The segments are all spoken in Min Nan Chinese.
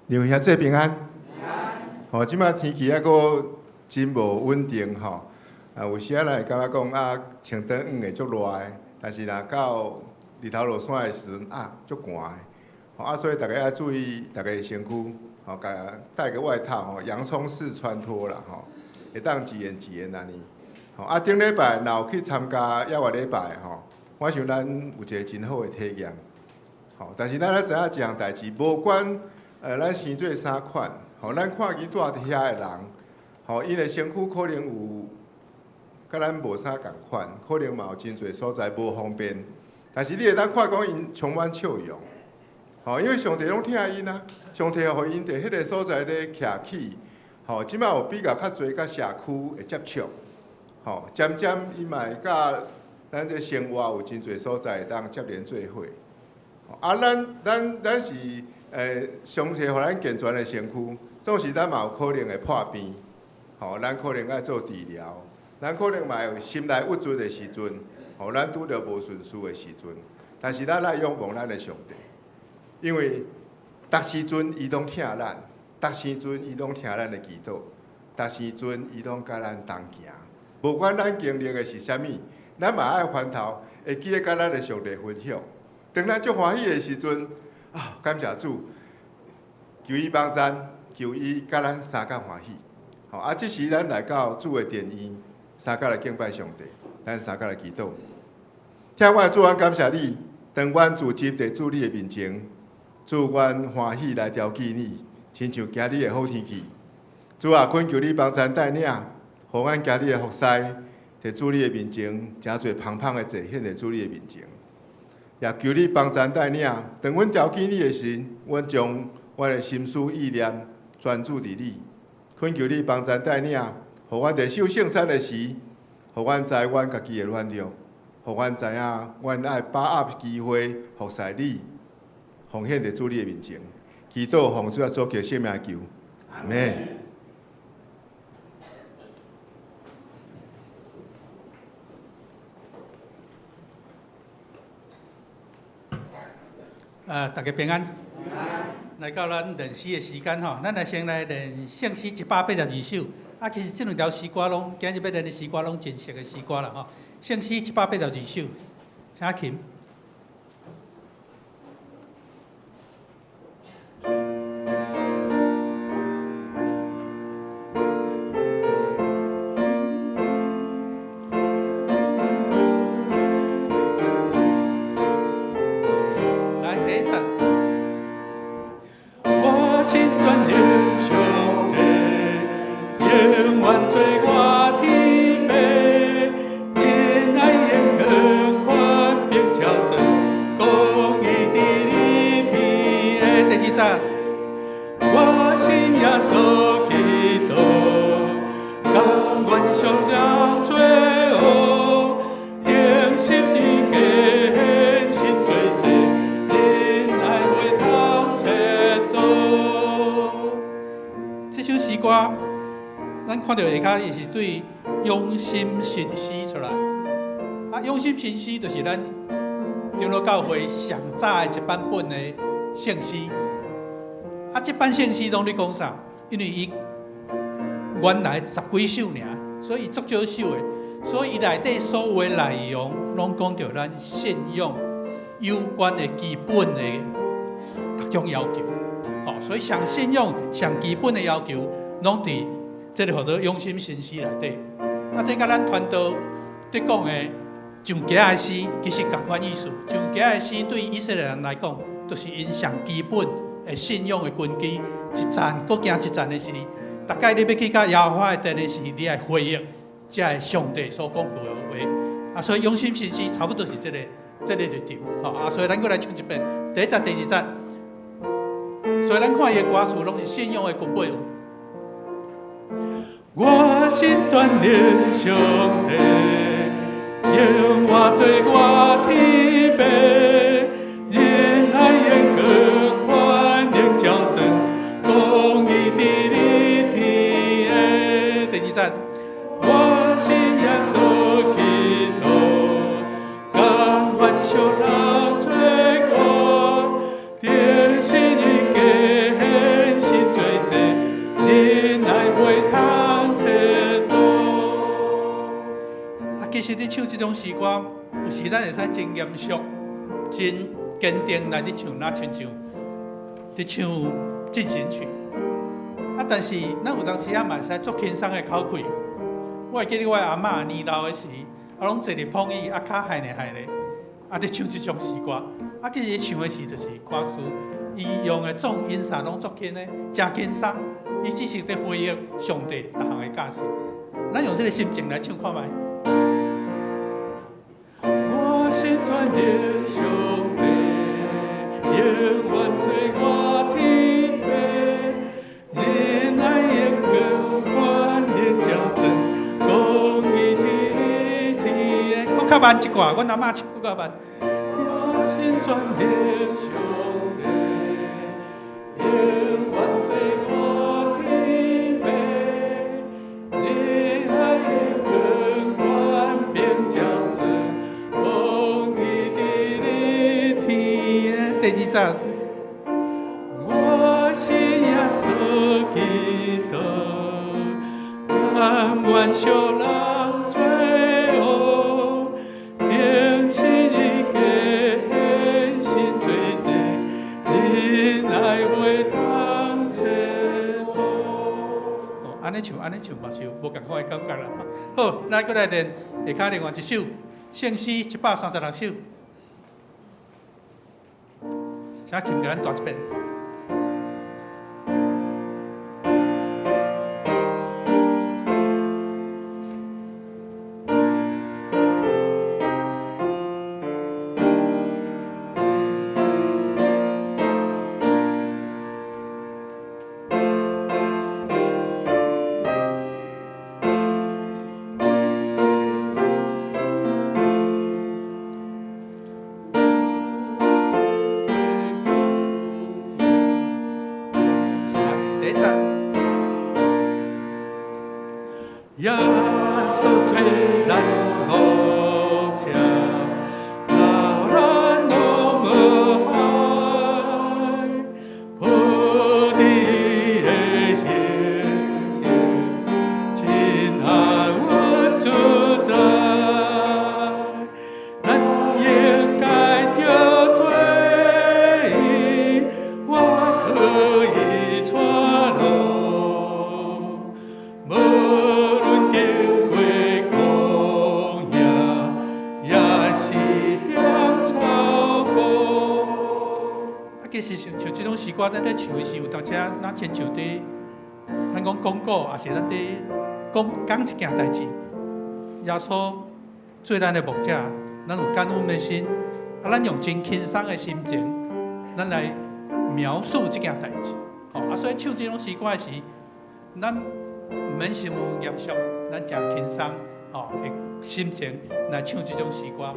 兩位兄弟平安。吼，這擺天氣猶閣真無穩定吼。啊，有時仔咱會感覺講啊，穿短衫會足熱的，但是若到日頭落山的時陣啊，足寒的。吼啊，所以逐家愛注意逐家的身軀，吼，共帶個外套吼，洋蔥式穿脫啦吼，會當自然自然按呢。吼啊，頂禮拜若有去參加猶活禮拜吼，我想咱有一個真好的體驗。吼，但是咱愛知影一項代誌，無管咱生做啥款，吼，咱看見蹛佇遐的人，吼，𪜶的身軀可能有佮咱無啥仝款，可能嘛有真濟所在無方便，但是你會當看講𪜶充滿笑容，吼，因為上帝攏疼𪜶啊，上帝予𪜶佇彼個所在咧徛起，吼，這擺有比較較濟佮社區的接觸，吼，漸漸伊嘛會佮咱這生活有真濟所在會當接連做伙，啊，咱是上帝予咱健全的身軀，總是咱嘛有可能會破病，吼，咱可能愛做治療，咱可能嘛有心內鬱卒的時陣，吼，咱拄著無順遂的時陣，但是咱愛仰望咱的上帝，因為逐時陣伊攏疼咱，逐時陣伊攏聽咱的祈禱，逐時陣伊攏佮咱同行。無管咱經歷的是啥物，咱嘛愛翻頭會記得佮咱的上帝分享。當咱足歡喜的時陣，啊，感謝主，求伊幫贊，求伊佮咱相共歡喜。吼，啊，這時咱來到主的殿院，相共來敬拜上帝，咱相共來祈禱。疼阮的主，阮感謝你，當阮聚集佇主你的面前，主，阮歡喜來調記你，親像今日的好天氣。主啊，懇求你幫贊帶領，予阮今日的服侍，佇主你的面前，誠濟芳芳的祭獻佇主你的面前。也求你幫贊帶領，當阮調記你的時，阮將阮的心思意念專注佇你。懇求你幫贊帶領，予阮佇受聖餐的時，予阮知阮家己的軟弱，予阮知影阮愛把握機會服侍你，奉獻佇主你的面前。祈禱奉主耶穌基督聖名求，阿們。大家平安。來到咱練詩的時間吼，咱來先來練聖詩182首。啊，其實這兩條詩歌攏，今日欲練的詩歌攏真熟的詩歌啦吼。聖詩182首，請琴。來，第一節。我心專念上帝，永遠做我天父，仁愛永恆寬平超自，公義佇你天的。第二節。我信耶穌基督，甘願上當做王，釘十字架獻身做祭，仁愛袂通切斷。這首詩歌，咱看著下跤，伊是對永心神詩出來。啊，永心神詩就是咱長老教會上早的一版本的聖詩。啊，這版聖詩攏咧講啥？因為伊原來十幾首爾，所以足少首的，所以伊內底所有的內容攏講著咱信仰有關的基本的各種要求。哦，所以上信仰上基本的要求，攏佇這个號做永心神詩內底。啊，這佮咱傳道佇講的上行的詩，其實仝款意思。上行的詩對以色列人來講，就是𪜶上基本的信仰的根基。一層閣行一層的時，逐擺你欲去到耶和華的殿的時，你愛回應這个上帝所講過的話。啊，所以永心神詩差不多是這个立場。吼，啊，所以咱閣來唱一遍，第一節、第二節。所以咱看伊的歌詞，攏是信仰的根本。我心專念上帝，永遠做我天父，仁愛永恆寬容矯正，公義佇你天的。第二節。我信耶穌基督，甘願受人做我，釘十字架獻身實咧唱這種詩歌，有時咱會使真嚴肅、真堅定來咧唱，若親像佇唱進行曲。啊，但是咱有當時仔嘛會使足輕鬆的口氣。我會記得我阿嬤年老的時，啊，攏坐佇膨椅，啊，跤害咧害咧，啊，佇唱這種詩歌。啊，其實伊唱的時就是歌詞，伊用的重音啥攏足輕的，誠輕鬆。伊只是佇回應上帝逐項的教示。咱用這个心情來唱看覓。我心專念上帝，永遠做我天父，仁愛永恆，觀念交真，公義天理天。閣較慢一寡，阮阿嬤唱閣較慢。我心專念上帝，永遠做我天父，仁愛永恆，權柄交真，公義天理天。第二節。我信耶穌基督，甘願小人做王，釘十字架獻身做祭，仁愛袂通切斷。哦，按呢唱，按呢唱嘛是有無仝款的感覺啦。好，咱閣來練下跤另外一首聖詩136首，請琴共咱彈一遍。第一節。耶穌做咱牧者，老咱攏無害，菩提的形象，真安穩自在。咱應該著對伊，我可以帶路，無論經過曠野，也是踮草埔。啊，其實像像這種詩歌，咱咧唱的時，有當時仔，若親像佇咱講廣告，抑是咱佇講講一件代誌。耶穌做咱的牧者，咱有感恩的心，啊，咱用真輕鬆的心情，咱來描述這件代誌。吼，啊，所以唱這種詩歌的時，咱毋免傷嚴肅，咱誠輕鬆，吼的心情來唱這種詩歌。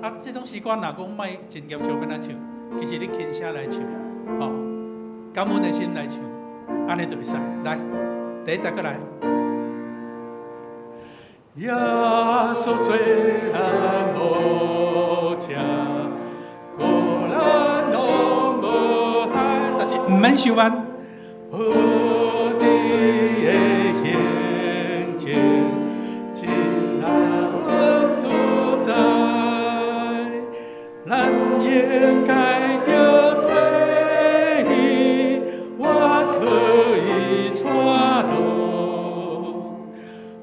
啊，這種詩歌若講莫真嚴肅欲按怎唱，其實你輕聲來唱，吼，感恩的心來唱，按呢就會使。來，第一節閣來。耶穌做咱牧者，顧咱攏無害，但是毋免傷慢。菩提的形象，真安穩自在。咱應該著對伊，我可以帶路，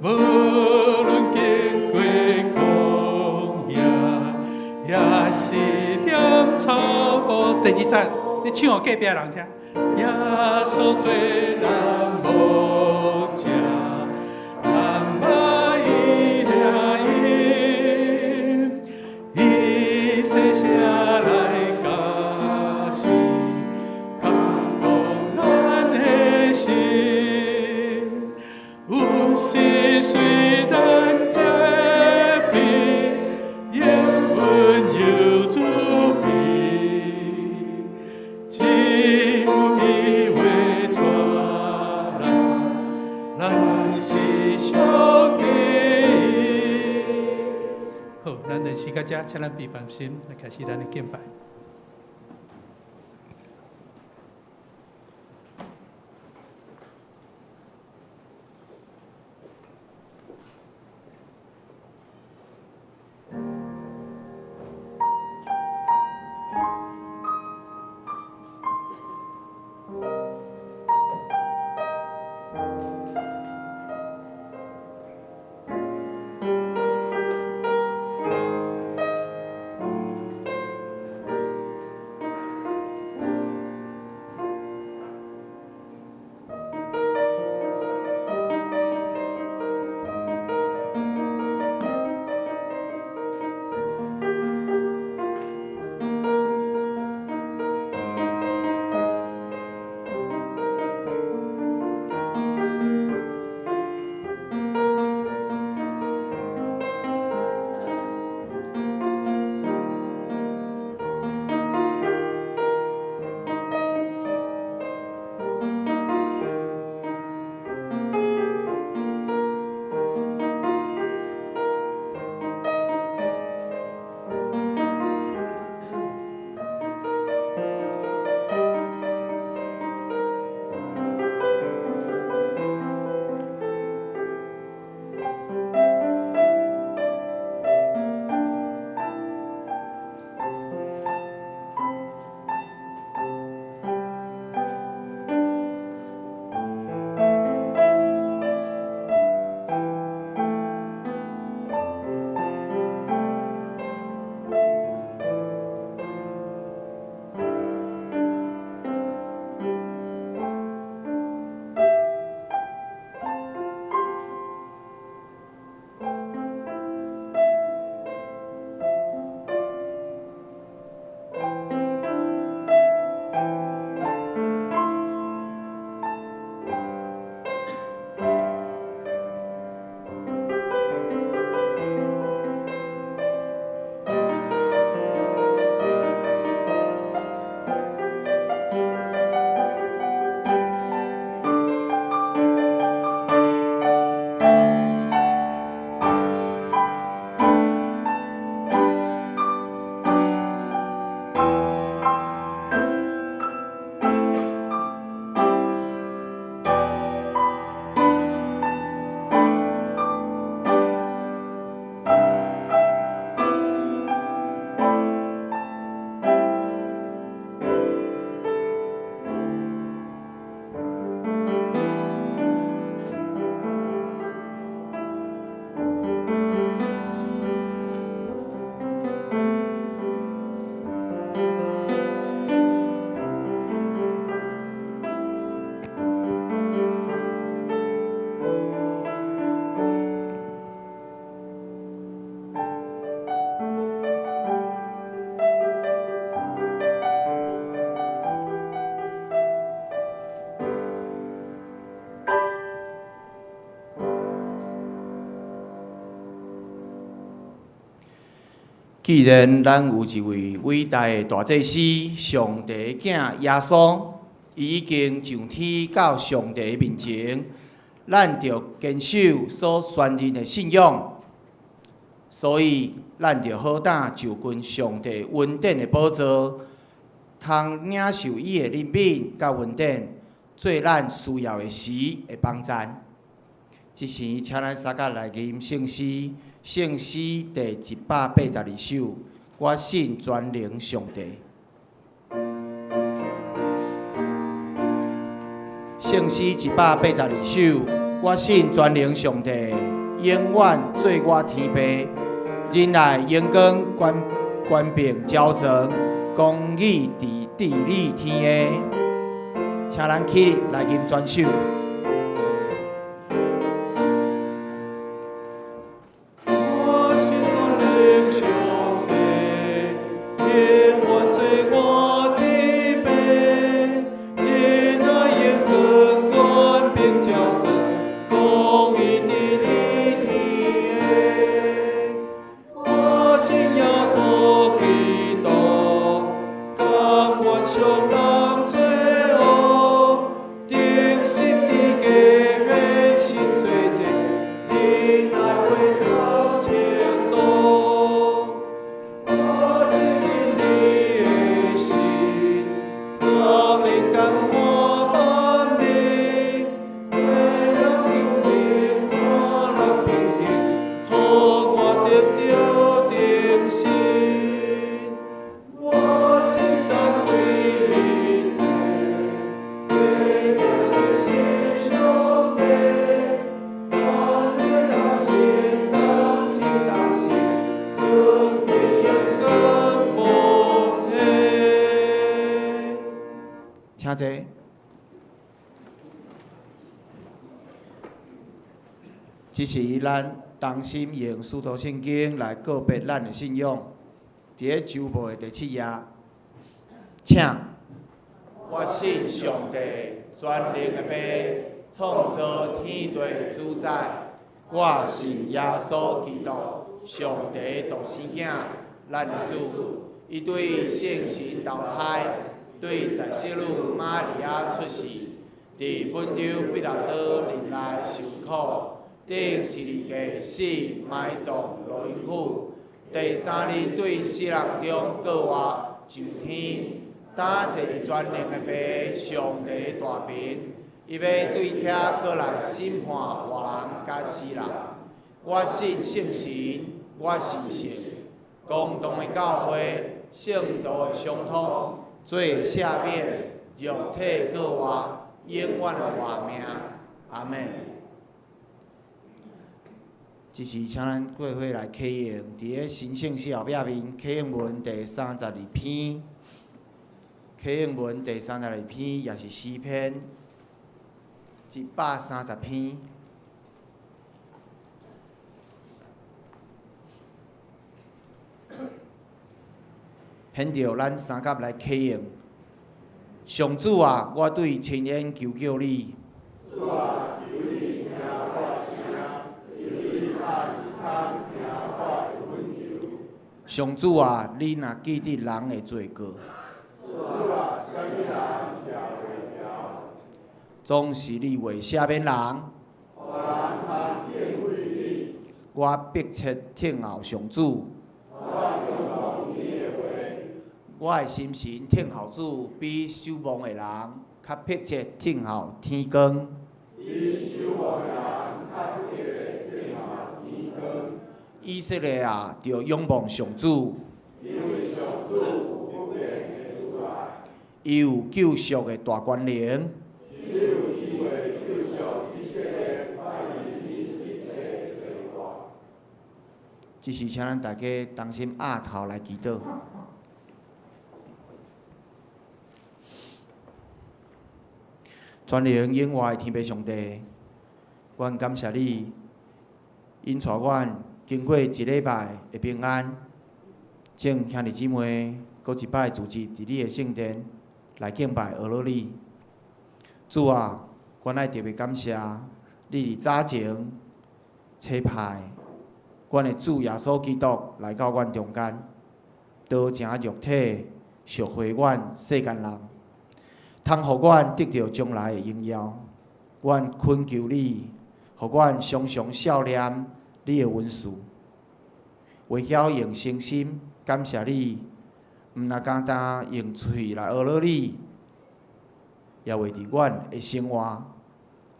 無論經過曠野，也是踮草埔。第二節，你唱予隔壁人聽。耶穌做咱牧者，咱捌伊聲音，伊細聲來教示，感動咱的心。有時雖然疾病，仍溫柔慈悲，只有伊話帶咱，咱是上帝。好，咱就時到這，請咱閉目心來開始咱的敬拜。既然咱有一位偉大的大祭司，上帝的囝耶穌，伊已經上天到上帝面前，咱著堅守所宣認的信仰，所以咱著好膽就近上帝恩典的寶座，通領受伊的憐憫佮恩典，做咱需要的時的幫贊。這時，請咱三甲來吟聖詩，聖詩第182首。我信全能上帝。聖詩182首，我信全能上帝，永遠做我天父，仁愛榮光權權柄澆灌，公義佇治理天下。請咱起來吟全首。我信全能上帝，永遠做我天父，仁愛榮光權柄澆灌，公義治理天下。我信耶穌基督，甘願傷人罪惡，釘十字架獻身做祭，仁愛袂通稱道。我信真理的神，光臨感化萬民，為人救恩，看人平行，予我得著重生。我信三位一體，禮敬相信上帝，同體同性同心同志，尊貴榮光無體。請坐。這是咱同心用使徒聖經來告別咱的信仰。佇咧週報的第七頁，請。我信上帝全能的父，創造天地主宰。我信耶穌基督，上帝的獨生囝，咱的主。伊對聖神投胎，對在聖女瑪利亞出世，佇本丟彼拉多任內受苦，釘十字架死，埋葬落陰府。第三日對死人中復活，上天，擔坐佇全能的父上帝大爿，伊欲對遐閣來審判活人佮死人。我信聖神，我信聖公同的教會，聖徒的相託，罪的赦免，肉體復活，永遠的活命。阿們。這時，請咱過伙來啟用，佇咧新聖詩後壁面啟用文第32篇，啟用文第32篇，也是詩篇130篇。現著咱三甲來啟用。上主啊，我對深淵求叫你。主啊，求你聽我聲，求你愛耳通聽我的懇求。上主啊，你若記得人的罪過，主啊，啥物人徛袂牢？總是你會赦免人。予人通敬畏你。我迫切等候上主。我仰望你的話。我的心神等候主，比守望的人較迫切等候天光。比守望的人較迫切等候天光。以色列啊，著仰望上主。因為上主有不變的慈愛。伊有救贖的大權能。只有伊為救贖以色列，歹離一切罪過。這時，請咱大家同心徼頭來祈禱。全能永活的天父上帝，阮感謝你，引帶阮經過一禮拜的平安，請兄弟姊妹閣一擺聚集佇你的聖殿來敬拜阿羅你。主啊，阮愛特別感謝你佇早前差派阮的主耶穌基督來到阮中間。道成肉體，贖回阮世間人，通予阮得著將來的榮耀。阮懇求你，予阮常常數念你的恩賜，會曉用誠心感謝你，毋若干焦用喙來呵咾你，也會佇阮的生活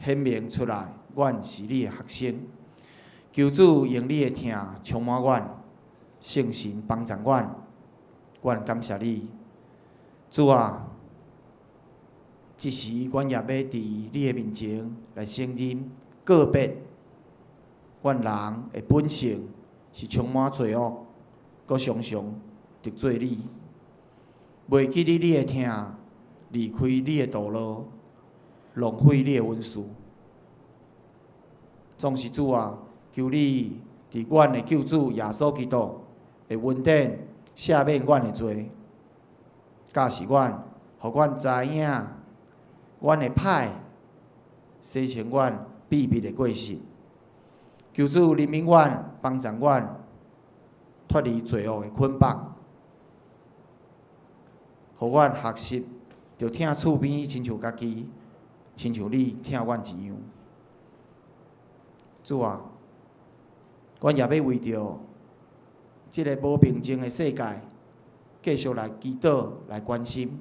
顯明出來，阮是你的學生。求主用你的疼充滿阮，聖神幫助阮，阮感謝你，主啊！這時，阮也欲佇你的面前來承認告別，阮人的本性是充滿罪惡，閣常常得罪你，袂記得你的疼，離開你的道路，浪費你的恩賜。總是主啊，求你佇阮的救主耶穌基督的恩典赦免阮的罪，教示阮，予阮知影阮的歹，洗清阮秘密的過失。求主憐憫阮，幫助阮脫離罪惡的捆綁，予阮學習著疼厝邊親像家己，親像你疼阮一樣。主啊，阮也欲為著這个無平靜的世界，繼續來祈禱、來關心。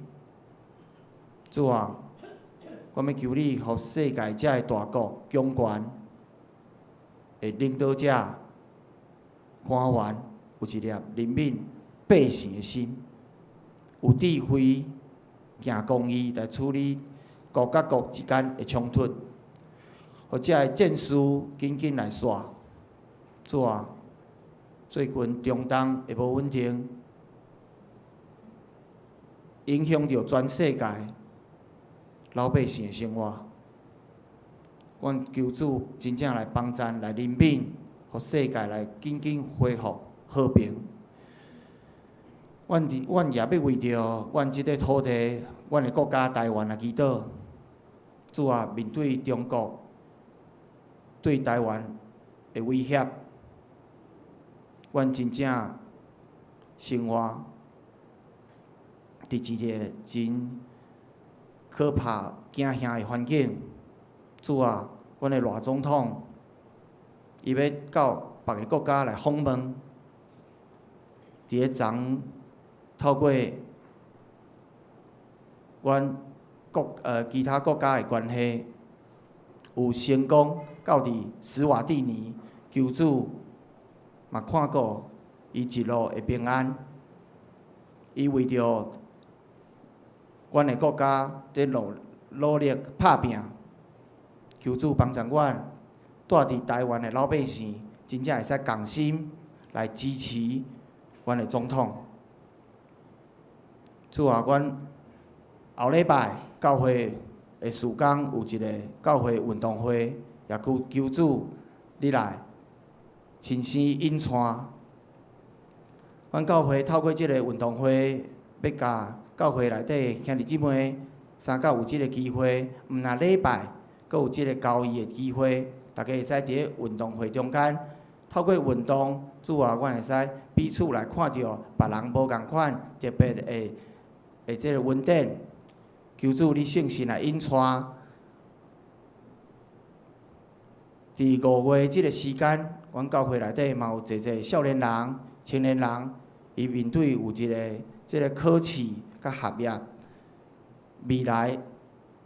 主啊，阮欲求你，予世界遮的大國強權的領導者、官員，有一粒憐憫百姓的心，有智慧、行公義來處理國佮國之間的衝突，予遮的戰事緊緊來煞。主啊，最近中東的無穩定，影響著全世界老百姓的生活。阮求主真正來幫贊、來憐憫，予世界來緊緊恢復和平。阮佇阮也欲為著阮這塊土地、阮的國家台灣來祈禱。主啊，面對中國對台灣的威脅，阮真正生活佇一个真可怕、驚嚇的環境。主啊，阮的賴總統，伊欲到別个國家來訪問，佇咧昨透過阮國其他國家的關係，有成功到佇史瓦蒂尼，求主嘛看顧伊一路的平安。伊為著阮的國家佇努努力拍拚，求主幫助阮住佇台灣的老百姓，真正會使共心來支持阮的總統。主啊，阮後禮拜教會的事工有一個教會運動會，也求求主你來親身引帶。阮教會透過這个運動會，欲共教會內底兄弟姊妹相較有這个機會，毋若禮拜，閣有這个交誼的機會，大家會使佇咧運動會中間，透過運動，主啊，阮會使彼此來看著別人無仝款特別的的這个恩典，求主你聖神來引帶。佇5月這个時間，阮教會內底嘛有濟濟少年人、青年人，伊面對有一个這个考試佮學業，未來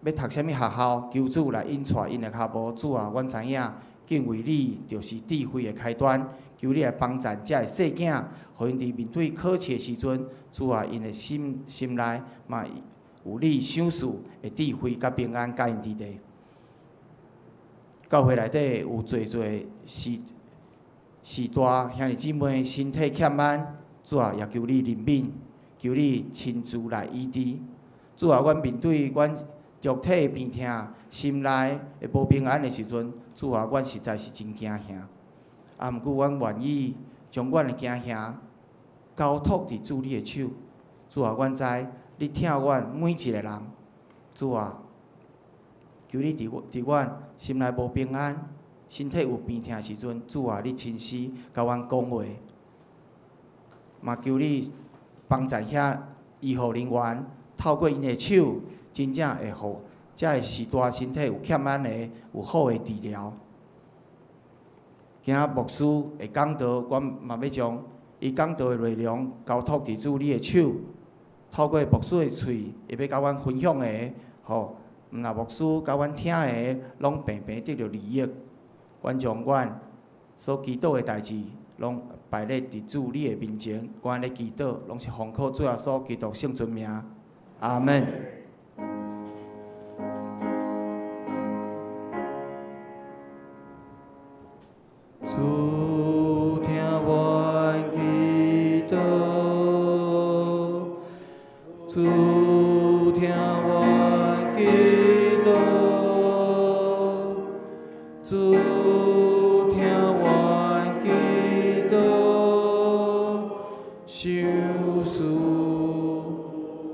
欲讀啥物學校，求主來引帶𪜶的跤步。主啊，阮知影敬畏你就是智慧的開端，求你來幫贊遮的細囝，予𪜶佇面對考試的時陣，主啊，𪜶的心心內嘛有你賞賜的智慧佮平安佮𪜶佇內。教會內底有濟濟時時大兄弟姊妹身體欠安，主啊，也求你憐憫，求你親自來醫治。主啊，阮面對阮肉體的病痛、心內的無平安的時陣，主啊，阮實在是真驚嚇。啊，毋過阮願意將阮的驚嚇交託佇主你的手。主啊，阮知你疼阮每一个人。主啊，求你佇佇阮心內無平安、身體有病痛的時陣，主啊，你親自共阮講話。嘛求你幫助遐醫護人員，透過𪜶的手，真正會予遮个時代身體有欠咱的有好的治療。今仔牧師的講道，阮嘛欲將伊講道的內容交託佇主你的手，透過牧師的喙，會欲佮阮分享的，吼，毋若牧師佮阮聽的，攏平平得著利益。阮將阮所祈禱的代誌，攏擺咧佇主你的面前，阮咧祈禱，攏是奉靠主耶穌基督聖尊名，阿門。主聽阮祈禱，主聽阮祈禱，主聽阮祈禱，賞賜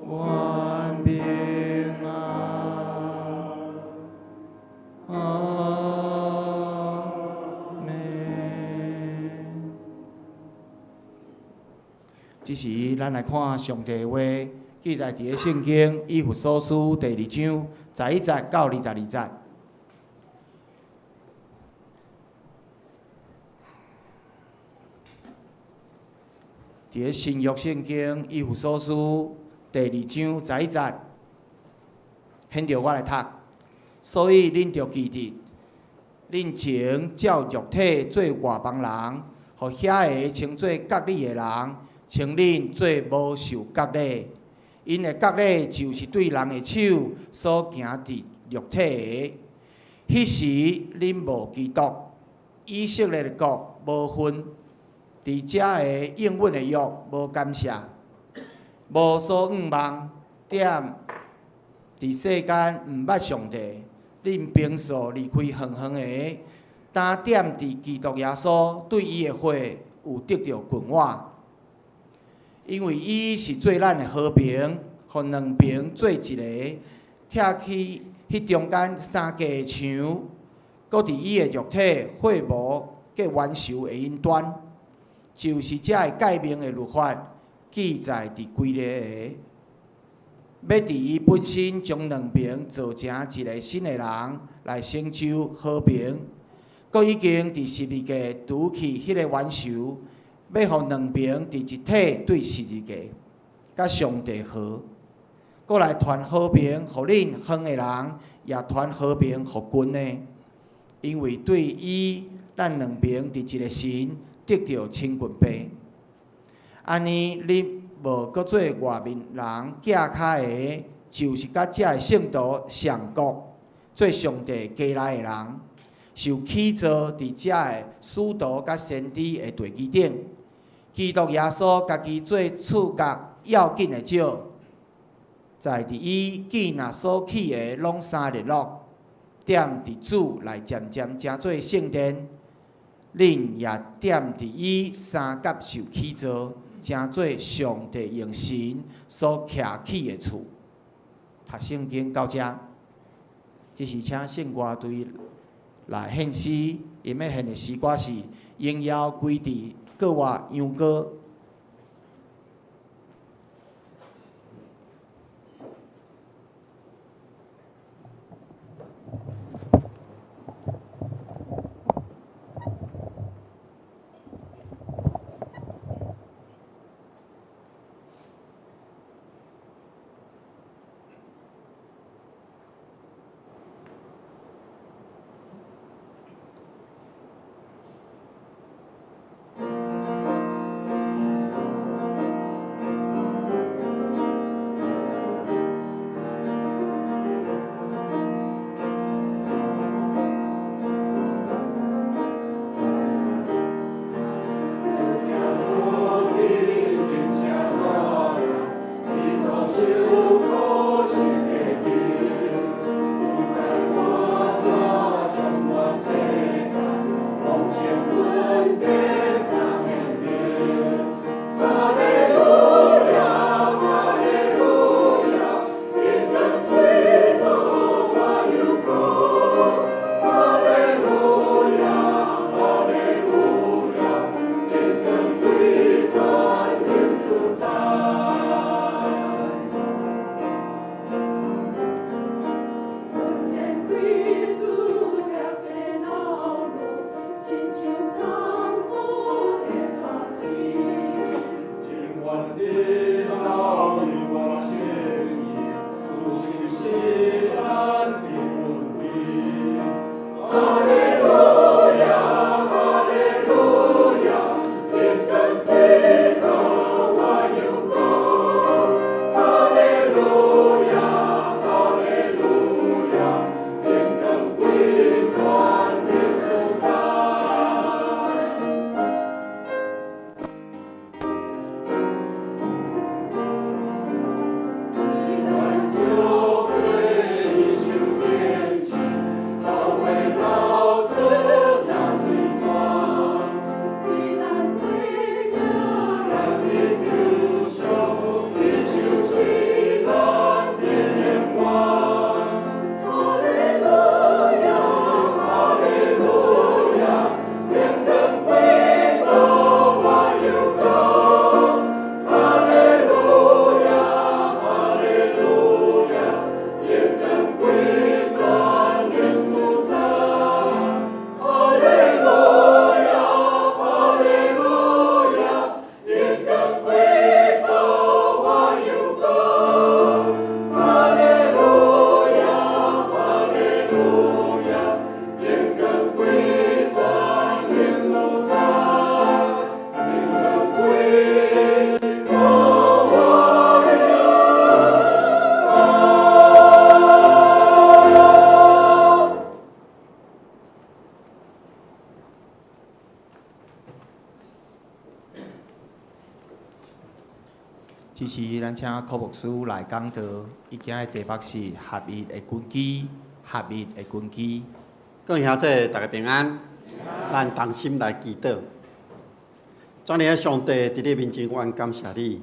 阮平安。阿們。這時，咱來看上帝的話，記載佇咧聖經以弗所書第二章11節到22節。佇咧新約聖經以弗所書第二章十一節，現著我來讀。所以恁著記得，恁前照肉體做外邦人，予遐个稱做割禮的人，稱恁做無受割禮。𪜶的割禮就是對人的手所行佇肉體的。彼時恁無基督，以色列的國無份，佇遮个應允的約無感謝，無所向望，踮佇世間毋捌上帝，恁平素離開遠遠的，焦踮佇基督耶穌對伊的血有得著膏抹，因為伊是做咱的和平，予兩邊做一个，拆去彼中間相隔的牆，閣佇伊的肉體血無結冤仇的因端，就是遮个誡命的律法記載佇規例的，欲佇伊本身將兩邊造成一个新的人來成就和平，閣已經佇十字架除去彼個冤仇，欲予兩邊佇一體對十字架，佮上帝和，閣來傳和平予恁遠的人，也傳和平予近的，因為對伊，咱兩邊佇一个神得著親近父。按呢，恁無閣做外面人寄跤的，就是佮遮个聖徒上國做上帝家內的人，受起造佇遮个使徒佮先知的地基頂。基督耶穌家己做厝角要緊的石，在佇伊建若所起的攏三日落，踮佇主內漸漸成做聖殿，恁也踮佇伊相佮受起造，成做上帝用神所徛起的厝。讀聖經到遮，這時請聖歌隊來獻詩，𪜶欲獻的詩歌是《榮耀歸佇閣活羊羔》。這時咱請柯牧師來講道，伊今日題目是合一的根基，合一的根基。各位兄弟，大家平安。咱同心來祈禱。主你上帝佇你面前，阮感謝你。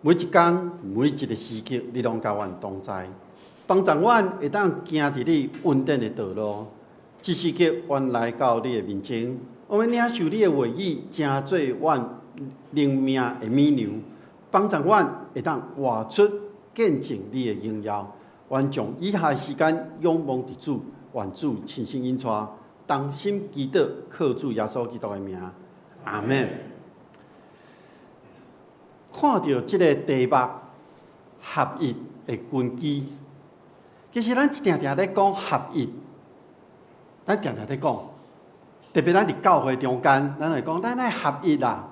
每一工，每一个時刻，你攏佮阮同在，幫助阮會當行佇你恩典的道路。這時刻，阮來到你的面前，我們領受你的話語，成做阮靈命的米糧，幫助阮會當活出見證你的榮耀。阮將以下的時間仰望佇主，願主親身引帶，同心祈禱，靠主耶穌基督的名，阿們。看著這个題目合一的根基，其實咱定定咧講合一，咱定定咧講，特別咱佇教會中間，咱會講咱愛合一啦。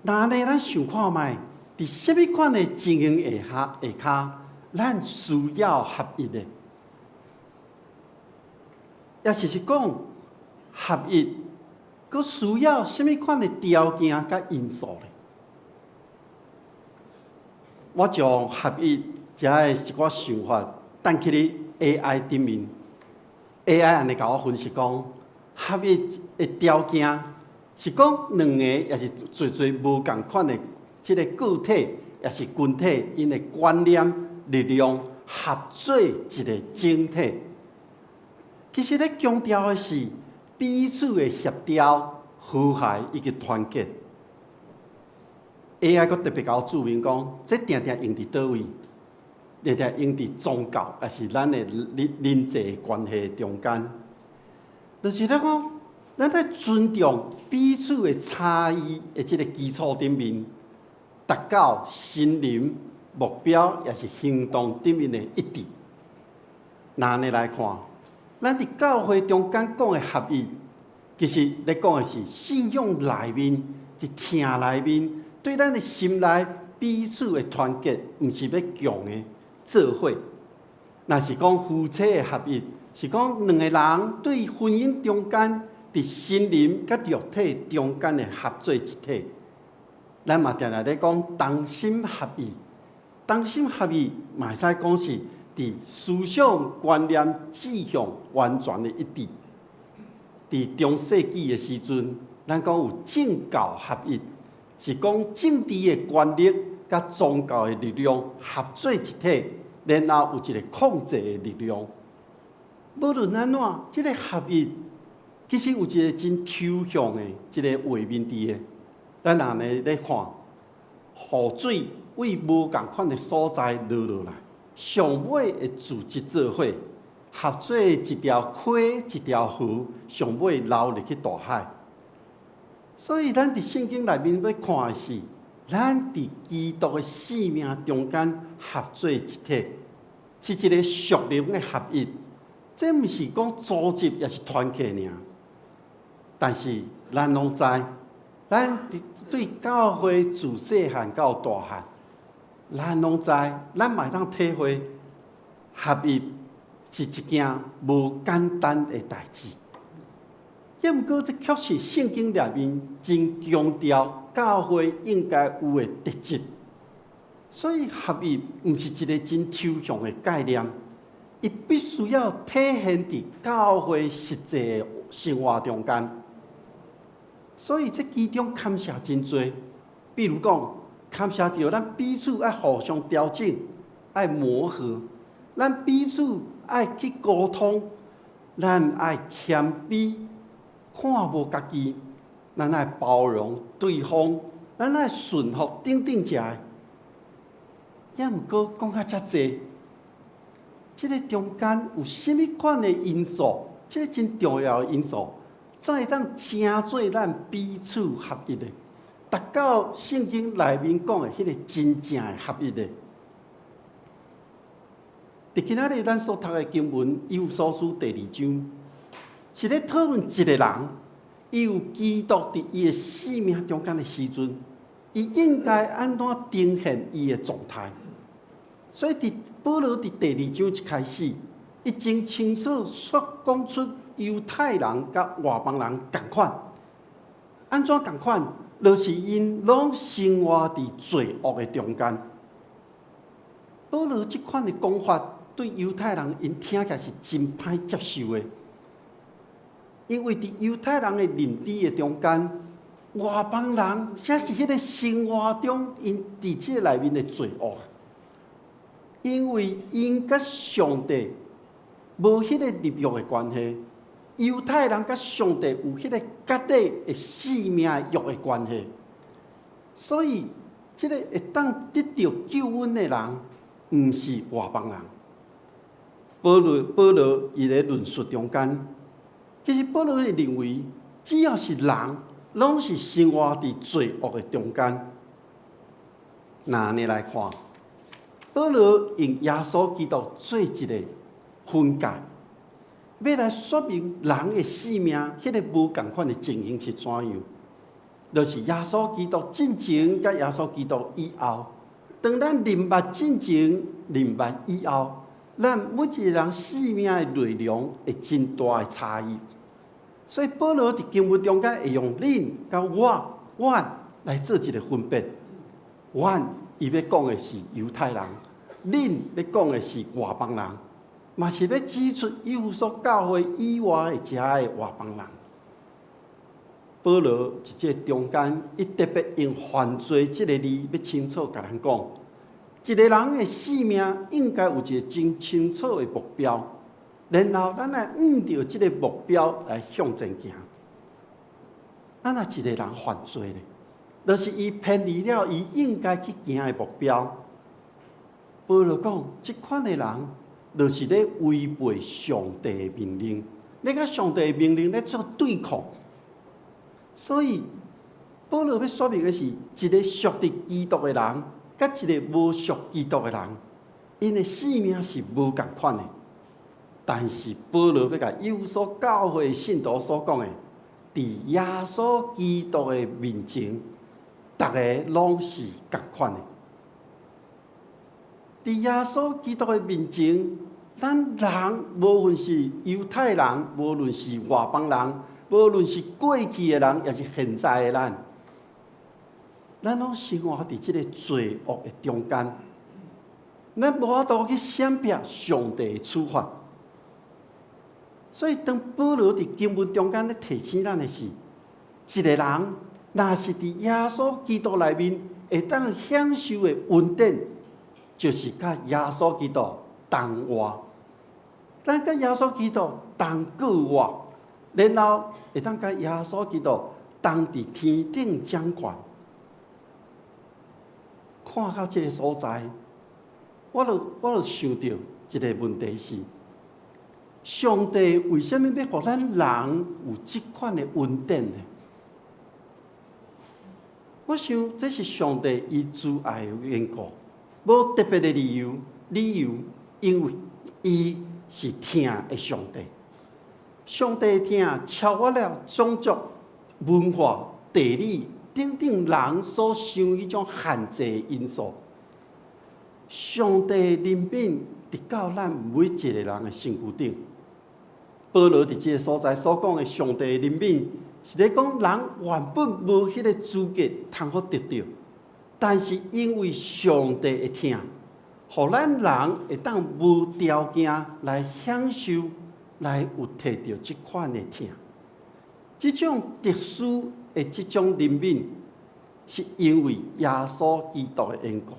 若按呢，咱想看覓，佇啥物款的情形下跤，咱需要合一的，抑是講合一，閣需要啥物款的條件佮因素咧？我將合一遮的一寡想法，擲去咧 AI 頂面，AI 按呢共我分析講，合一的條件是講兩个抑是濟濟無仝款的這个個體，抑是群體，𪜶的觀念、力量合做一个整體。其實咧強調的是彼此的協調、和諧以及團結。AI 閣特別共我注明講，這定定用佇佗位？定定用佇宗教，抑是咱的人際關係中間。就是咧講，咱愛尊重彼此的差異的這个基礎頂面，達到心靈目標，抑是行動頂面的一致。若按呢來看，咱佇教會中間講的合一，其實咧講的是信仰內面，佇疼內面，對咱的心內彼此的團結，毋是欲強的做伙。若是講夫妻的合一，是講兩个人對婚姻中間，佇心靈佮肉體中間的合做一體。咱嘛定定咧講同心合意，同心合意嘛會使講是佇思想觀念志向完全的一致。佇中世紀的時陣，咱講有政教合一，是講政治的權力佮宗教的力量合做一體，然後有一个控制的力量。無論按怎，這个合一其實有一个真抽象的一个畫面佇的。咱按呢咧看，雨水對無仝款的所在落落來，上尾會聚集做伙，合做一條溪、一條河，上尾流入去大海。所以，咱佇聖經內面欲看的是，咱佇基督的生命中間合做一體，是一个屬靈的合一。這毋是講組織，抑是團契爾。但是，咱攏知，咱佇對教會自細漢到大漢，咱攏知，咱嘛會當體會合一是一件無簡單的代誌。抑毋過，這確實聖經內面真強調教會應該有的特質。所以合一毋是一个真抽象的概念，伊必須要體現佇教會實際的生活中間。所以這其中牽涉真濟，比如講，牽涉著咱彼此愛互相調整、愛磨合，咱彼此愛去溝通，咱愛謙卑，看無家己，咱愛包容對方，咱愛順服等等遮的。抑毋過講甲遮濟，這个中間有啥物款的因素？這个真重要的因素，才會當成做咱彼此合一的，達到聖經內面講的彼个真正的合一的。佇今仔日咱所讀的經文《以弗所書》第二章，是咧討論一个人，伊有基督佇伊的生命中間的時陣，伊應該按怎呈現伊的狀態。所以佇保羅佇第二章一開始，伊真清楚說講出猶太人佮外邦人仝款，按怎仝款？就是𪜶攏生活佇罪惡的中間。保羅這款的講法，對猶太人𪜶聽起來是真歹接受的，因為佇猶太人的認知的中間，外邦人才是彼個生活中𪜶佇這個內面的罪惡，因為𪜶佮上帝無彼個立約的關係，猶太人佮上帝有彼個割禮的性命約的關係，所以這個會當得著救恩的人，毋是外邦人。保羅伊咧論述中間，其實保羅伊認為，只要是人，攏是生活佇罪惡的中間。若按呢來看，保羅用耶穌基督做一個分界，欲來說明人的性命彼個無仝款的情形是怎樣。就是耶穌基督進前佮耶穌基督以後，當咱認捌進前、認捌以後，咱每一個人性命的內容會真大的差異。所以保羅佇經文中間會用恁佮我、阮來做一個分別。阮伊欲講的是猶太人，恁欲講的是外邦人，嘛是欲指出以弗所教會以外的遮的外邦人。保羅佇這個中間，伊特別用犯罪這個字，欲清楚共咱講，一個人的性命應該有一個真清楚的目標，然後咱來向著這個目標來向前行。啊，若一個人犯罪咧，就是伊偏離了伊應該去行的目標。保羅講，這款的人，就是咧違背上帝的命令，咧佮上帝的命令咧做對抗。所以，保羅欲說明的是，一個屬佇基督的人，佮一個無屬基督的人，𪜶的性命是無仝款的。但是保羅欲共以弗所教會信徒所講的，佇耶穌基督的面前，逐个攏是仝款的。佇耶穌基督的面前，咱人無論是猶太人，無論是外邦人，無論是過去的人，抑是現在的咱，咱攏生活佇這個罪惡的中間，咱無法度去閃避上帝的處罰。所以，當保羅佇經文中間咧提醒咱的是，一個人若是佇耶穌基督內面會當享受的恩典，就是佮耶穌基督同活。咱佮耶穌基督同過活，然後會當佮耶穌基督同佇天頂掌權。看到這個所在，我就想著一個問題是：上帝為啥物欲予咱人有這款的恩典呢？我想這是上帝伊慈愛的緣故，無特別的理由，因為伊是疼的上帝。上帝疼超越了種族、文化、地理等等人所想彼種限制的因素。上帝憐憫直到咱每一個人的身軀頂。保羅佇這個所在所講的上帝憐憫，是咧講人原本無彼個資格通好得著，但是因為上帝的疼，予咱人會當無條件來享受，來有摕著這款的疼。這種特殊的這種憐憫，是因為耶穌基督的緣故。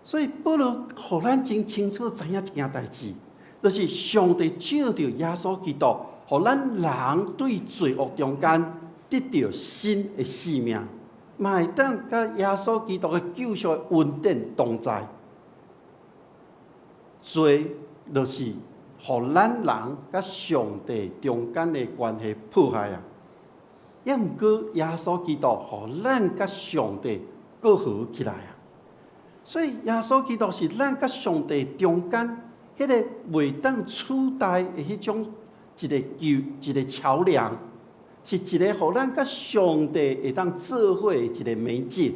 所以保羅予咱真清楚知影一件代誌，就是上帝藉著耶穌基督，予咱人對罪惡中間得著新的生命，嘛會當佮耶穌基督的救贖恩典同在。罪就是予咱人佮上帝中間的關係破壞啊！抑毋過耶穌基督予咱佮上帝閣和起來啊！所以耶穌基督是咱佮上帝中間彼個袂當取代的彼種一個橋，一個橋梁，是一個予咱佮上帝會當做伙的一個媒介。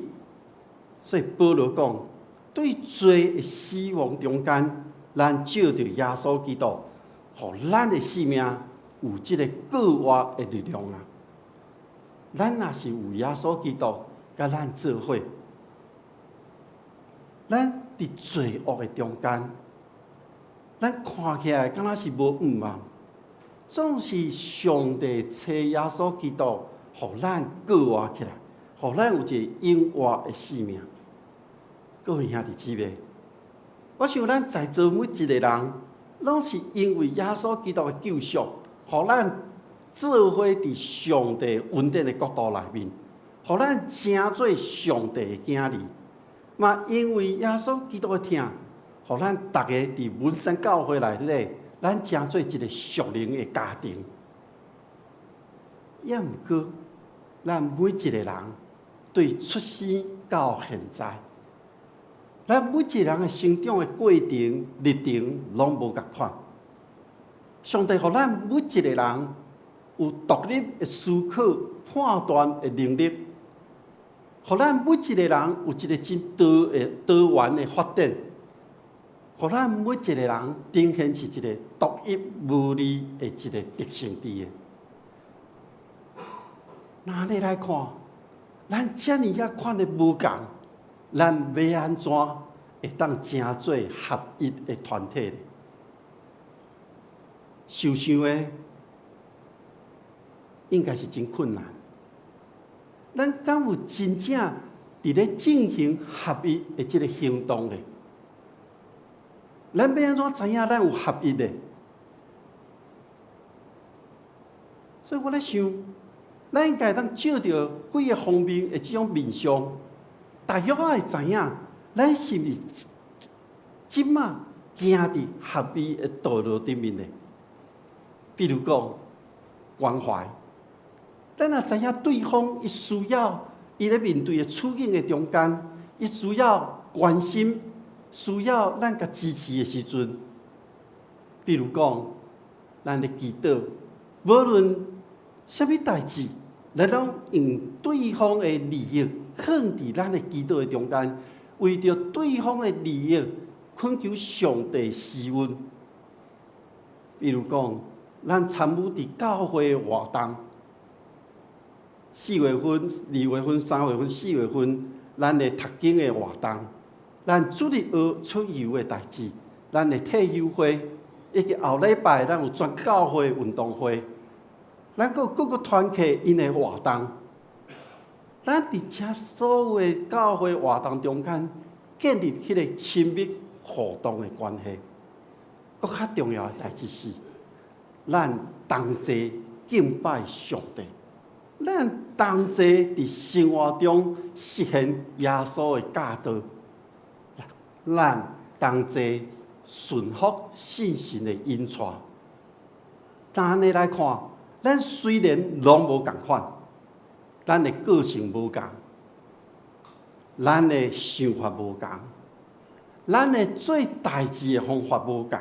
所以保羅講，對罪的死亡中間，咱藉著耶穌基督，予咱的生命有這個過活的力量啊！咱若是有耶穌基督佮咱做伙，咱佇罪惡的中間，咱看起來敢若是無盼望，總是上帝差耶穌基督，予咱復活起來，予咱有一个永活的生命。各位兄弟姊妹，我想咱在座每一個人，攏是因為耶穌基督的救贖，予咱做伙佇上帝恩典的國度內面，予咱成做上帝的囝兒。嘛，因為耶穌基督的疼，予咱逐个佇文山教會內底，咱成做一個屬靈的家庭。也毋過，咱每一個人對出生到現在，咱每一個人的成長的過程、歷程攏無仝款。上帝予咱每一個人有獨立的思考、判斷的能力，予咱每一個人有一個真多的多元的發展，予咱每一個人呈現是一個獨一無二的一個特性佇的。若按呢來看，咱遮爾仔款的無仝，咱欲按怎會當成做合一的團體呢？想想的，應該是真困難。咱敢有真正佇咧進行合一的這个行動呢？咱欲按怎知影咱有合一呢？所以我咧想，咱應該當照著幾个方面的這種面向，大約仔會知影，咱是毋是這馬行佇合一的道路頂面呢？比如講，關懷，咱若知影對方伊需要，伊咧面對的處境的中間，伊需要關心，需要咱共支持的時陣，比如講，咱咧祈禱，無論啥物代誌，咱攏用對方的利益放佇咱的祈禱的中間，為著對方的利益，懇求上帝施恩。比如講，咱參與佇教會的活動，4月份、2月份、3月份、4月份，咱的讀經的活動，咱主日學出遊的代誌，咱的退休會，以及後禮拜咱有全教會運動會，咱閣有各個團契𪜶的活動，咱佇遮所有的教會活動中間，建立彼個親密互動的關係。閣較重要的代誌是，咱同齊敬拜上帝，咱同齊佇生活中實現耶穌的教導，咱同齊順服聖神的引帶。按呢來看，咱雖然攏無仝款，咱的個性無仝，咱的想法無仝，咱的做代誌的方法無仝，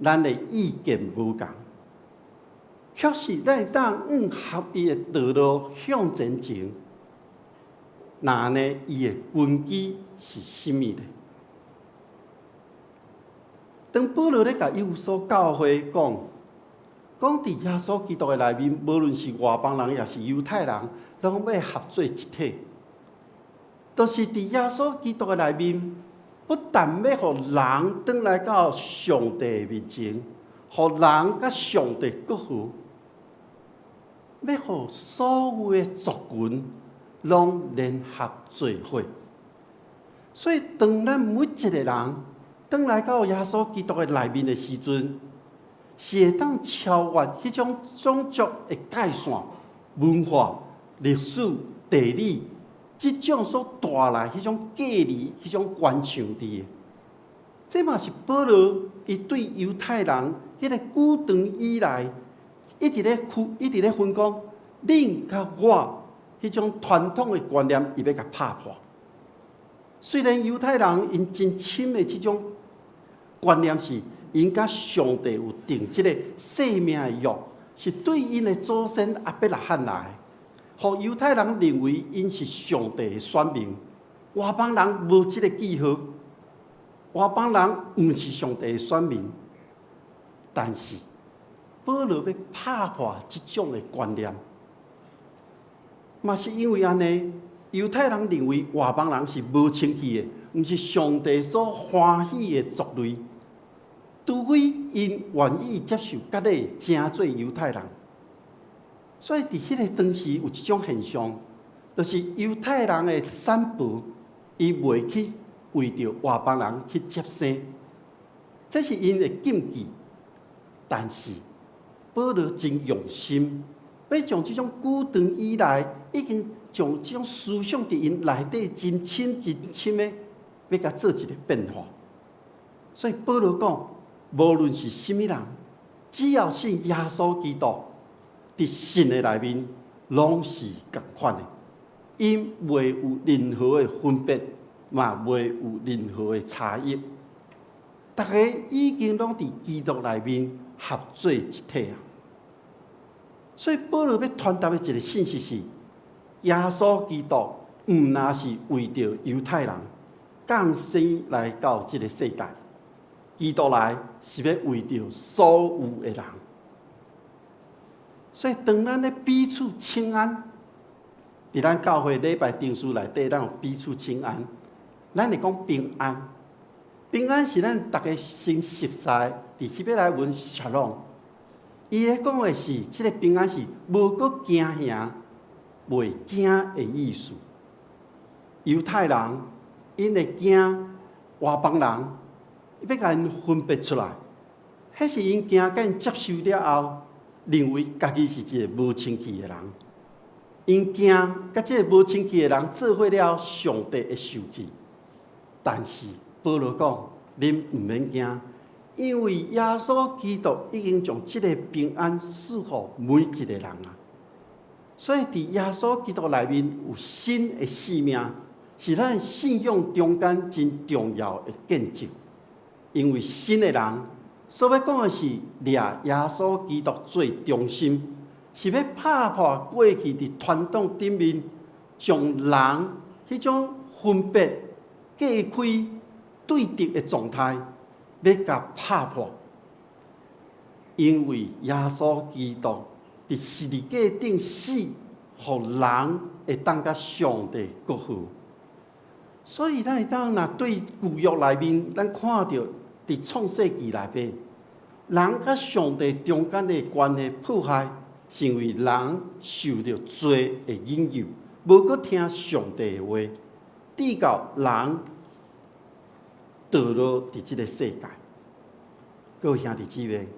咱的意見無仝，確實咱會當按合一的道路向前前。若按呢，伊的根基是啥物呢？當保羅咧共以弗所教會講，講佇耶穌基督的內面，無論是外邦人抑是猶太人，攏欲合做一體。就是佇耶穌基督的內面，不但欲予人轉來到上帝面前，予人佮上帝割和，欲予所有的族群攏聯合做伙。所以，當咱每一個人轉來到耶穌基督的內面的時陣，是會當超越彼種種族的界線、文化、歷史、地理，這種所帶來彼種隔離、彼種關牆佇的。這嘛是保羅伊對猶太人彼个久長以來一直咧分、一直咧分講，恁佮我彼種傳統的觀念，伊欲共拍破。雖然猶太人𪜶真深的這種觀念是，𪜶佮上帝有訂這个生命的約，是對𪜶的祖先亞伯拉罕來的，予猶太人認為𪜶是上帝的選民，外邦人無這个記號，外邦人毋是上帝的選民。但是保羅欲拍破這種的觀念。嘛是因為按呢，猶太人認為外邦人是無清氣的，毋是上帝所歡喜的族類。除非𪜶願意接受割禮，成做猶太人。所以佇彼个當時有一種現象，就是猶太人的產婆，伊袂去為著外邦人去接生，這是𪜶的禁忌。但是保羅真用心，欲將這種古長以來已經將這種思想佇𪜶內底真深真深的，欲共做一个變化。所以保羅講，無論是啥物人，只要信耶穌基督，佇神的內面，攏是仝款的，𪜶袂有任何的分別，嘛袂有任何的差異。逐家已經攏佇基督內面合做一體啊！所以保羅欲傳達的一个信息是：耶穌基督毋若是為著猶太人降生來到這个世界，基督來是欲為著所有的人。所以當咱咧彼此請安，佇咱教會禮拜定書內底，咱有彼此請安，咱會講平安。平安是咱逐家先熟悉，佇希伯來文 shalom。伊咧講的是，這个平安是無閣驚嚇、袂驚的意思。猶太人𪜶會驚外邦人，欲共𪜶分別出來，彼是𪜶驚共𪜶接受了後，認為家己是一个無清氣的人。𪜶驚佮這个無清氣的人做伙了後，上帝會受氣。但是保羅講，恁毋免驚，因為耶穌基督已經將這个平安賜予每一个人啊。所以佇耶穌基督內面有新的生命，是咱信仰中間真重要的見證。因為新的人所欲講的是掠耶穌基督做中心，是欲拍破過去佇傳統頂面，將人彼種分別、隔開、對立的狀態，欲共拍破。因為耶穌基督佇十字架頂死，予人會當佮上帝閣好。所以咱會當若對舊約內面，咱看著佇創世記內底，人佮上帝中間的關係破壞，是因為人受著罪的引誘，無閣聽上帝的話，直到人墮落佇這个世界。各位兄弟姊妹，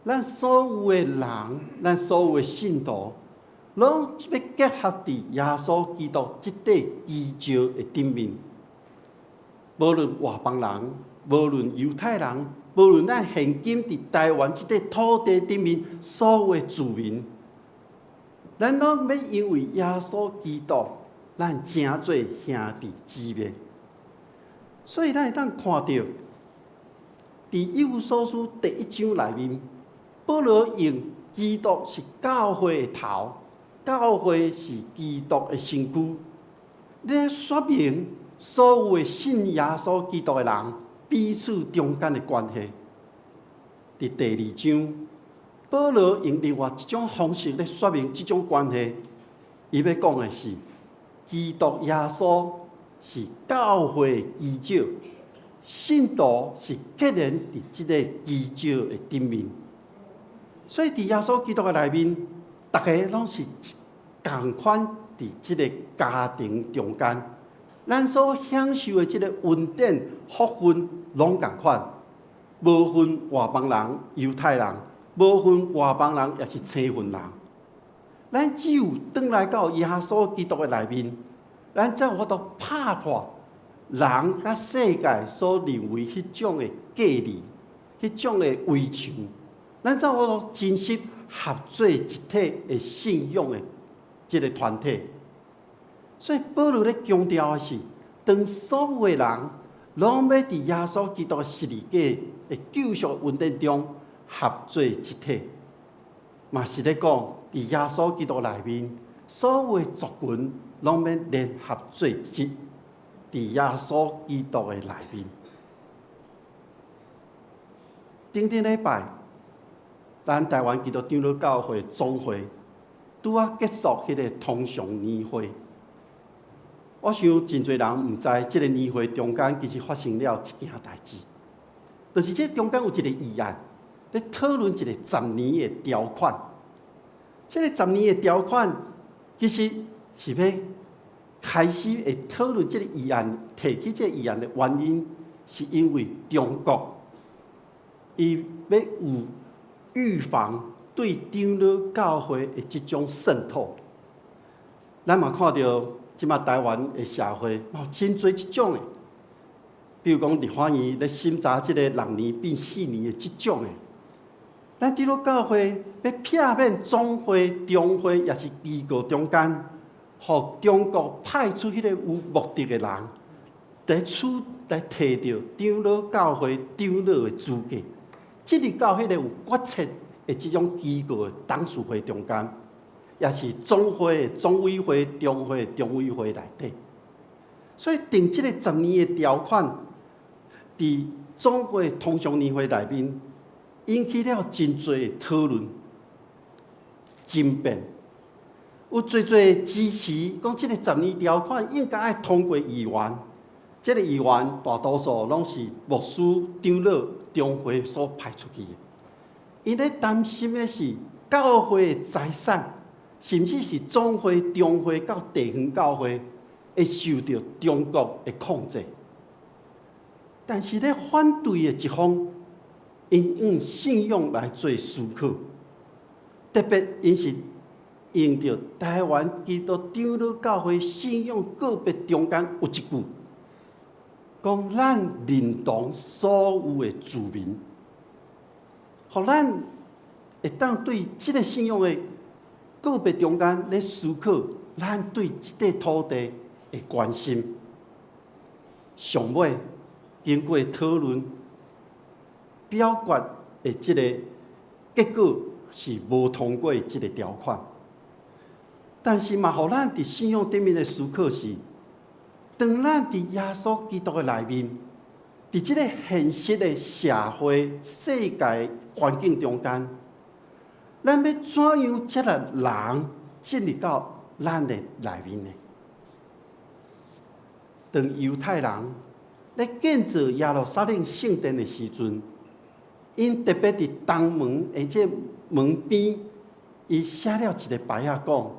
咱所有的人，咱所有的信徒，攏欲結合佇耶穌基督這塊基石的頂面。無論外邦人，無論猶太人，無論咱現今佇台灣這塊土地頂面所有的住民，咱攏欲因為耶穌基督，咱成做兄弟姊妹。所以咱會當看著，佇以弗所書第一章內面，保羅用基督是教會的頭，教會是基督的身軀，咧說明所有的信耶穌基督的人彼此中間的關係。佇第二章，保羅用另外一種方式咧說明這種關係。伊欲講的是，基督耶穌是教會的基石，信徒是結連佇這个基石的頂面。所以佇耶穌基督的內面，逐家攏是仝款佇這个家庭中間，咱所享受的這个恩典福分攏仝款，無分外邦人、猶太人，無分外邦人，抑是生份人。咱只有轉來到耶穌基督的內面，咱才有法度拍破人佮世界所認為彼種的隔離、彼種的圍牆，咱才有法度真實合做一體的信仰的這个團體。所以保羅咧強調的是，當所有的人攏欲佇耶穌基督的十字架的救贖恩典中合做一體，嘛是咧講，佇耶穌基督內面，所有的族群攏欲聯合做一，佇耶穌基督的內面。頂頂禮拜，咱台灣基督長老教會總會拄仔結束彼个通常年會。我想真濟人毋知，這个年會中間其實發生了一件代誌，就是這中間有一個議案，咧討論一個十年的條款。這个十年的條款其實是欲開始會討論這个議案，提起這个議案的原因，是因為中國伊欲有預防對長老教會的這種滲透。咱嘛看著這馬台灣的社會，嘛有真濟這種的，比如講立法院咧審查這个六年變四年的這種的。咱長老教會欲避免總會、中會，抑是機構中間，予中國派出彼个有目的的人，來取來提著長老教會長老的資格，進入到彼个有決策的這種機構的董事會中間，抑是總會的總委會、中會的中委會內底。所以定這个十年的條款，佇總會通常年會內面，引起了真濟的討論、爭辯，有濟濟支持講這个十年條款應該愛通過議員，這个議員大多數攏是牧師、長老、中會所派出去的。𪜶咧擔心的是教會的財產，甚至是總會、中會到地方教會會受著中國的控制。但是咧反對的一方，𪜶用信仰來做思考，特別𪜶是用著台灣基督長老教會信仰告別中間有一句，講咱認同所有的住民，予咱會當對這个信仰的告別中間咧思考，咱對這塊土地的關心。上尾經過討論，表決的這个結果是無通過這个條款，但是嘛，予咱佇信仰頂面的思考是，當咱佇耶穌基督的內面，佇這个現實的社會世界環境中間，咱欲怎樣接納人進入到咱的內面呢？當猶太人咧建造耶路撒冷聖殿的時陣，𪜶特別佇東門的這門邊，伊寫了一个牌仔，講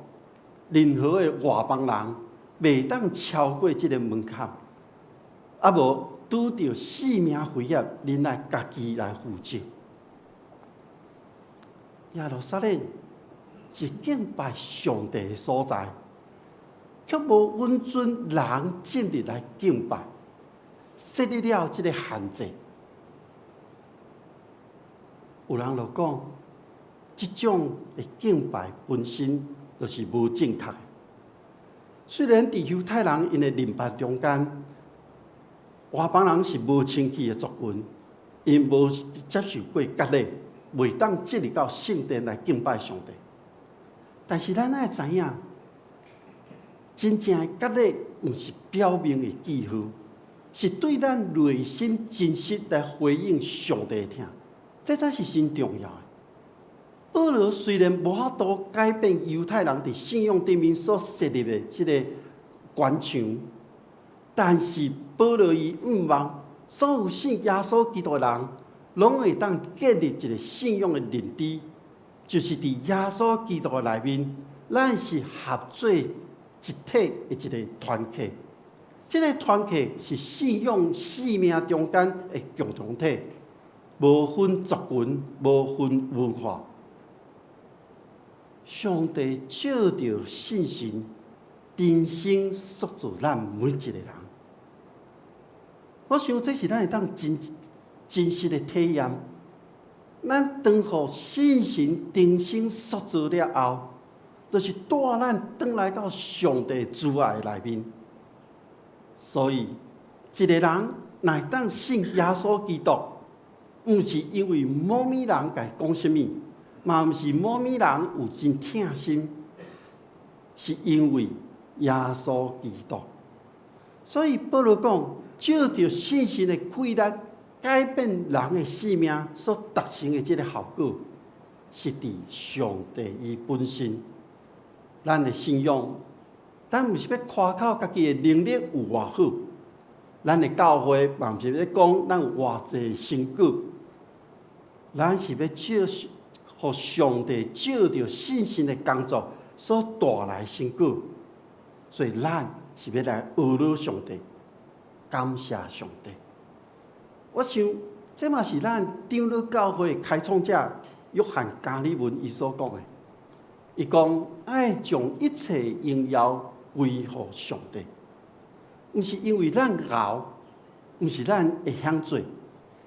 任何的外邦人袂當超過這个門檻，啊無拄著性命危險，恁愛家己來負責。耶路撒冷是敬拜上帝的所在，卻無允准人進入來敬拜，設立了這个限制。有人就講，這種的敬拜本身就是無正確的。雖然佇猶太人𪜶的禮拜中間，外邦人是無清氣的族群，𪜶無接受過割禮，袂當進入到聖殿來敬拜上帝。但是咱愛知影，真正的割禮毋是表面的記號，是對咱內心真實來回應上帝的疼，這才是真重要的。保羅雖然無法度改變猶太人佇信仰頂面所設立的這个關牆，但是保羅伊向望所有信耶穌基督的人，攏會當建立一个信仰的認知，就是佇耶穌基督的內面，咱是合做一體的一个團體。這个團體是信仰生命中間的共同體，無分族群，無分文化。上帝借著聖神，重新塑造咱每一个人。我想這是咱會當真真實的體驗。咱當予聖神重新塑造了後，就是帶咱轉來到上帝慈愛內面。所以，一个人若會當信耶穌基督，毋是因為某物人共伊講啥物，嘛毋是某物人有真疼心，是因為耶穌基督。所以保羅講，藉著聖神的氣力改變人的性命所達成的這个效果，是佇上帝伊本身。咱的信仰，咱毋是欲誇口家己的能力有偌好，咱的教會嘛毋是咧講咱有偌濟成果，咱是欲藉，予上帝藉著信心的工作所帶來成果，所以咱是欲來呵咾上帝，感謝上帝。我想，這嘛是咱長老教會開創者約翰加爾文伊所講的。伊講愛將一切榮耀歸予上帝，毋是因為咱𠢕，毋是咱會曉做，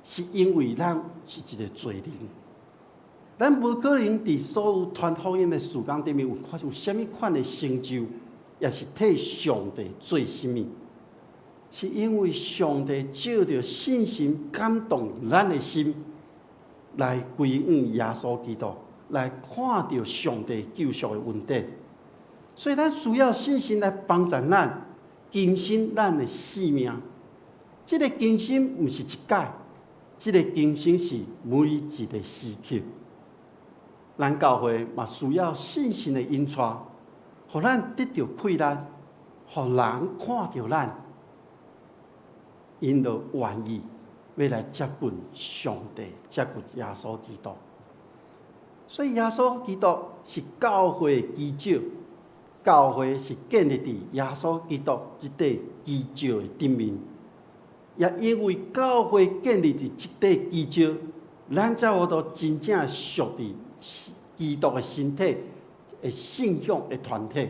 是因為咱是一個罪人。咱無可能佇所有傳福音的事工頂面有啥物款的成就，也是替上帝做啥物。是因為上帝藉著信心感動咱的心，來歸向耶穌基督，來看著上帝救贖的恩典。所以咱需要信心來幫助咱更新咱的生命。這個更新毋是一擺，這個更新是每一個時刻。咱教會嘛需要信心的引帶，予咱得著氣力，予人看著咱，𪜶就願意欲來接近上帝，接近耶穌基督。所以耶穌基督是教會的基石，教會是建立佇耶穌基督這塊基石的頂面。也因為教會建立佇這塊基石，咱才有法度真正屬佇基督的身體的信仰的團體，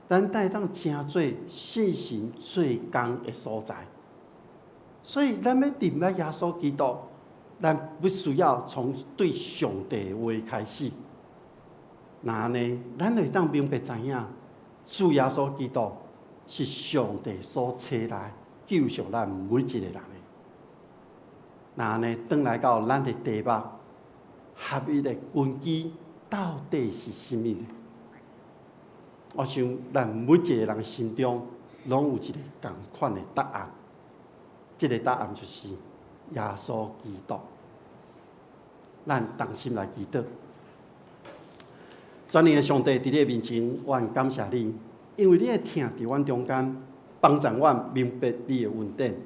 咱會當成做信心做工的所在。所以，咱欲認捌耶穌基督，咱必須要從對上帝的話開始。若按呢，咱會當明白知影，主耶穌基督是上帝所差來救贖咱每一個人的。若按呢，轉來到咱的題目，合一的根基到底是啥物呢？我想，咱每一個人心中攏有一個仝款的答案。這個答案就是耶穌基督。咱同心來祈禱。全能的上帝，佇你的面前，我很感謝你，因為你的疼佇阮中間，幫助阮明白你的恩典。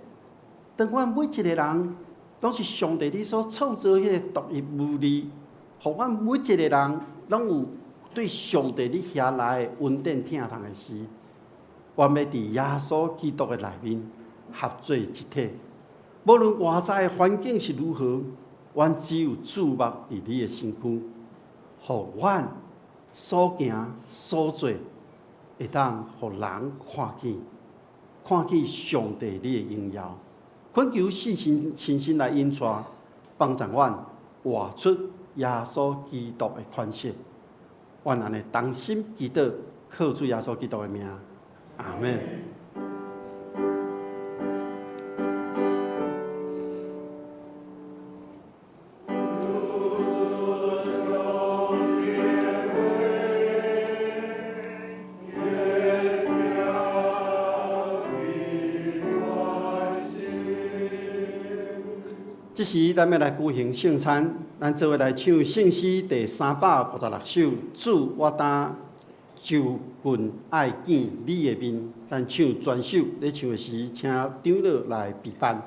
當阮每一個人攏是上帝你所創造彼個獨一無二，予阮每一個人攏有對上帝你遐來的恩典疼痛的時，阮欲佇耶穌基督的內面合做一體。無論外在的環境是如何，阮只有注目佇你的身軀，予阮所行所做，會當予人看見，看見上帝你的榮耀。懇求聖神親身來引帶，幫助阮活出耶穌基督的款式。阮按呢同心祈禱，靠主耶穌基督的名，阿們。這時，咱欲來舉行聖餐，咱做伙來唱聖詩第356首。主，我當就近愛見你的面。咱唱全首，咧唱的時，請長老來備班。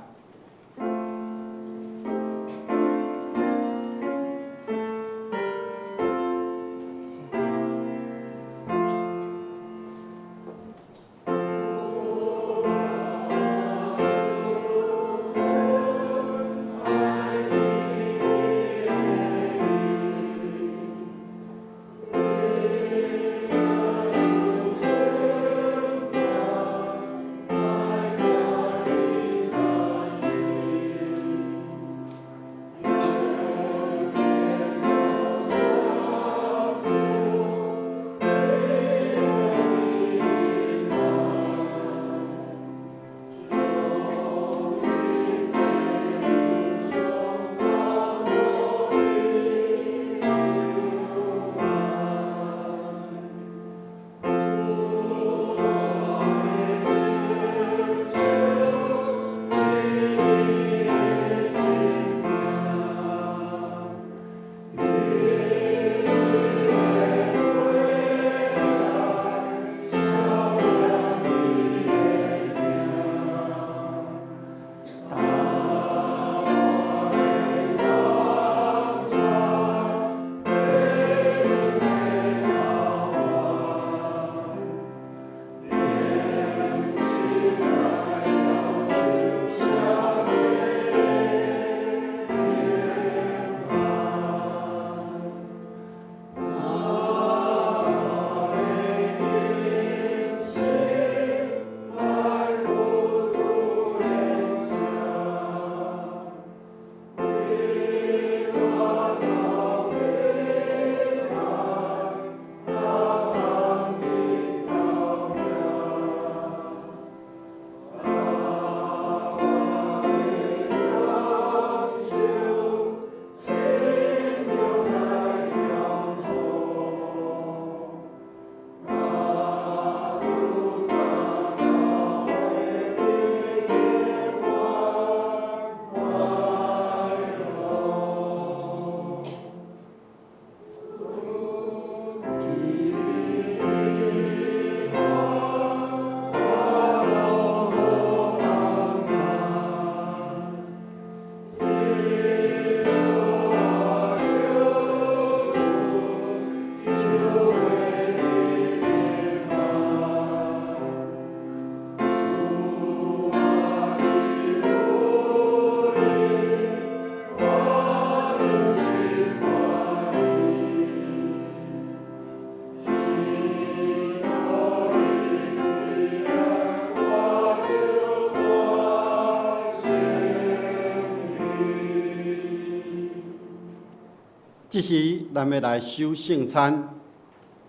這時，咱欲來守聖餐，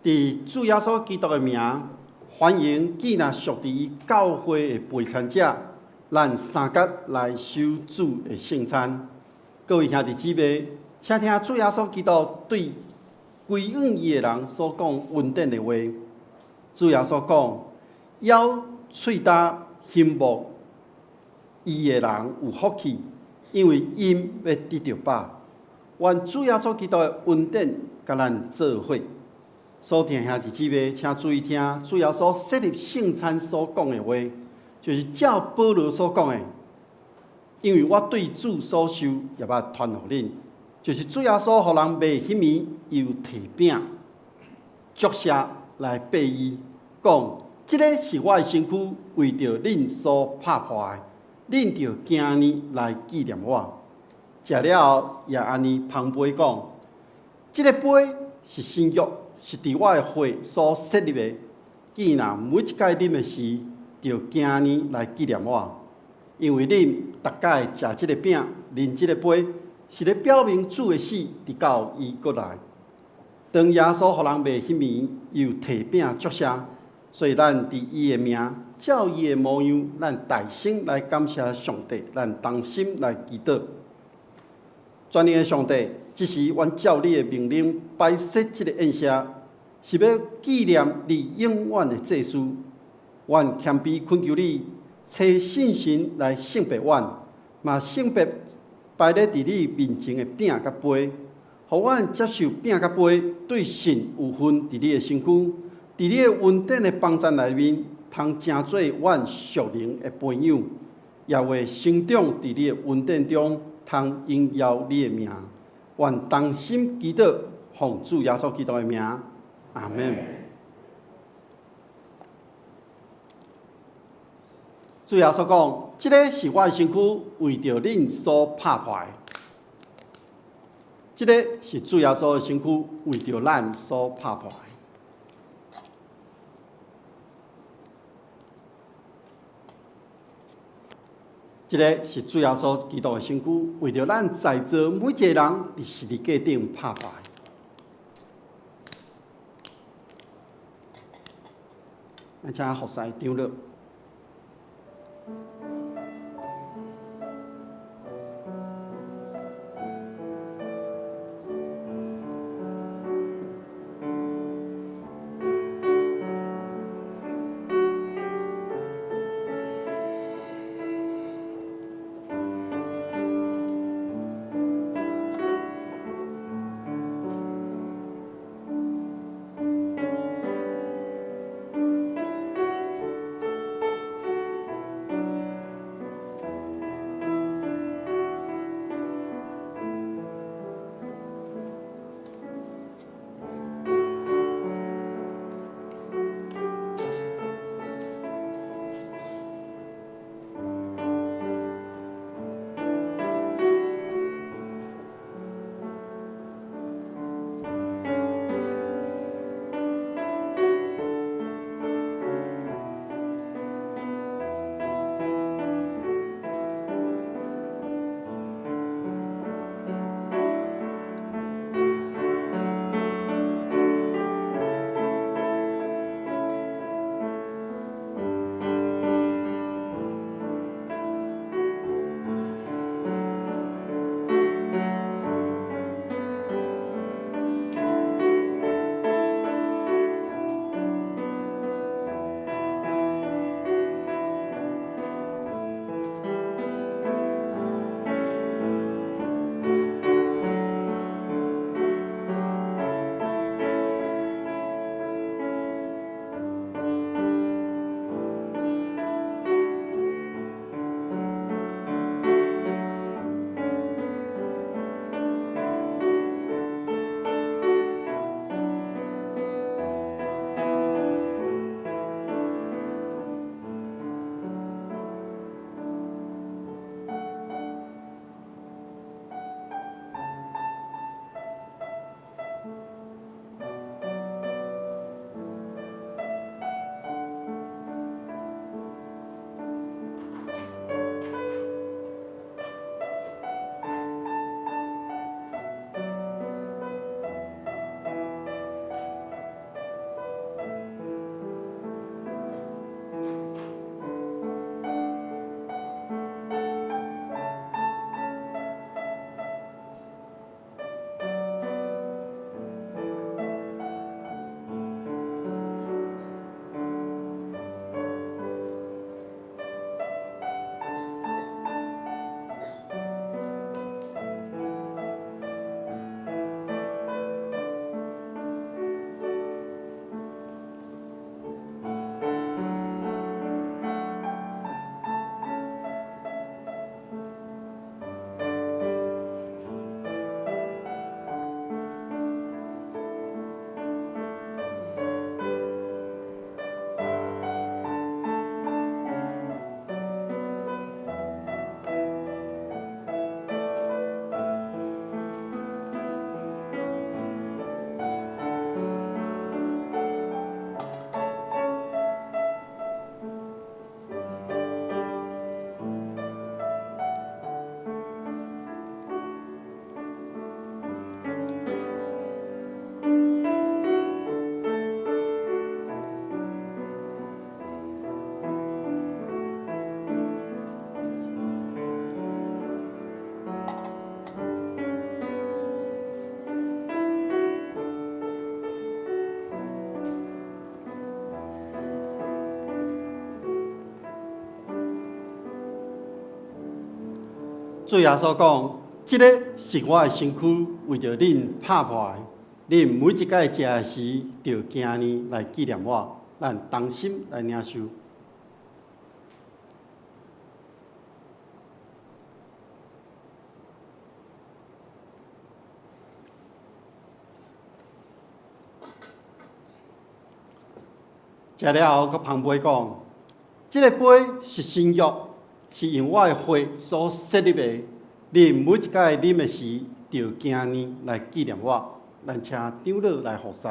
佇主耶穌基督的名，歡迎既若屬佇伊教會的陪餐者，咱三角來守主的聖餐。各位兄弟姊妹，請聽主耶穌基督對歸向伊的人所講恩典的話。主耶穌講：咬喙焦欣慕伊的人有福氣，因為𪜶欲得著飽。願主耶穌基督的恩典佮咱做伙。所聽兄弟姊妹，請注意聽主耶穌設立聖餐所講的話，就是照保羅所講的。因為我對主所受，也捌傳予恁，就是主耶穌予人賣彼暝，又提餅，祝謝來擘伊，講：這个是我的身軀，為著恁所拍破的，恁著行按呢來紀念我。食了後，也按呢捧杯講：這个杯是新約，是佇我的血所設立的。既若每一擺啉的時，著行按呢來紀念我。因為恁逐擺食這个餅、啉這個杯，是咧表明主的死，直到伊閣來。當耶穌予人賣彼暝，又提餅祝謝，所以咱佇伊的名，照伊的模樣，咱大聲來感謝上帝，咱同心來祈禱。全能的上帝，這時阮照你的命令擺設這個宴席，是欲紀念你永遠的祭司。阮謙卑懇求你，差聖神來聖別阮，嘛聖別擺咧佇你面前的餅佮杯，予阮接受餅佮杯，對神有份佇你的身軀，佇你的恩典的幫贊內面，通成做阮屬靈的培養，也會成長佇你的恩典中，通榮耀你的名。願同心祈禱，奉主耶穌基督的名，阿們。主耶穌講：這个是我的身軀，為著恁所拍破的。這个是主耶穌的身軀，為著咱所拍破的。這个是主耶穌基督的身軀，為著咱在座每一个人佇十字架頂拍破的。咱請服侍長老。主耶穌講：這个是我的身軀，為著恁拍破的。恁每一擺食的時，著行按呢來紀念我。咱同心來領受。食了後，閣捧杯講：這个杯是新約，是用我的血所設立的。恁每一擺啉的時，著行按呢來紀念我。咱請長老來服侍。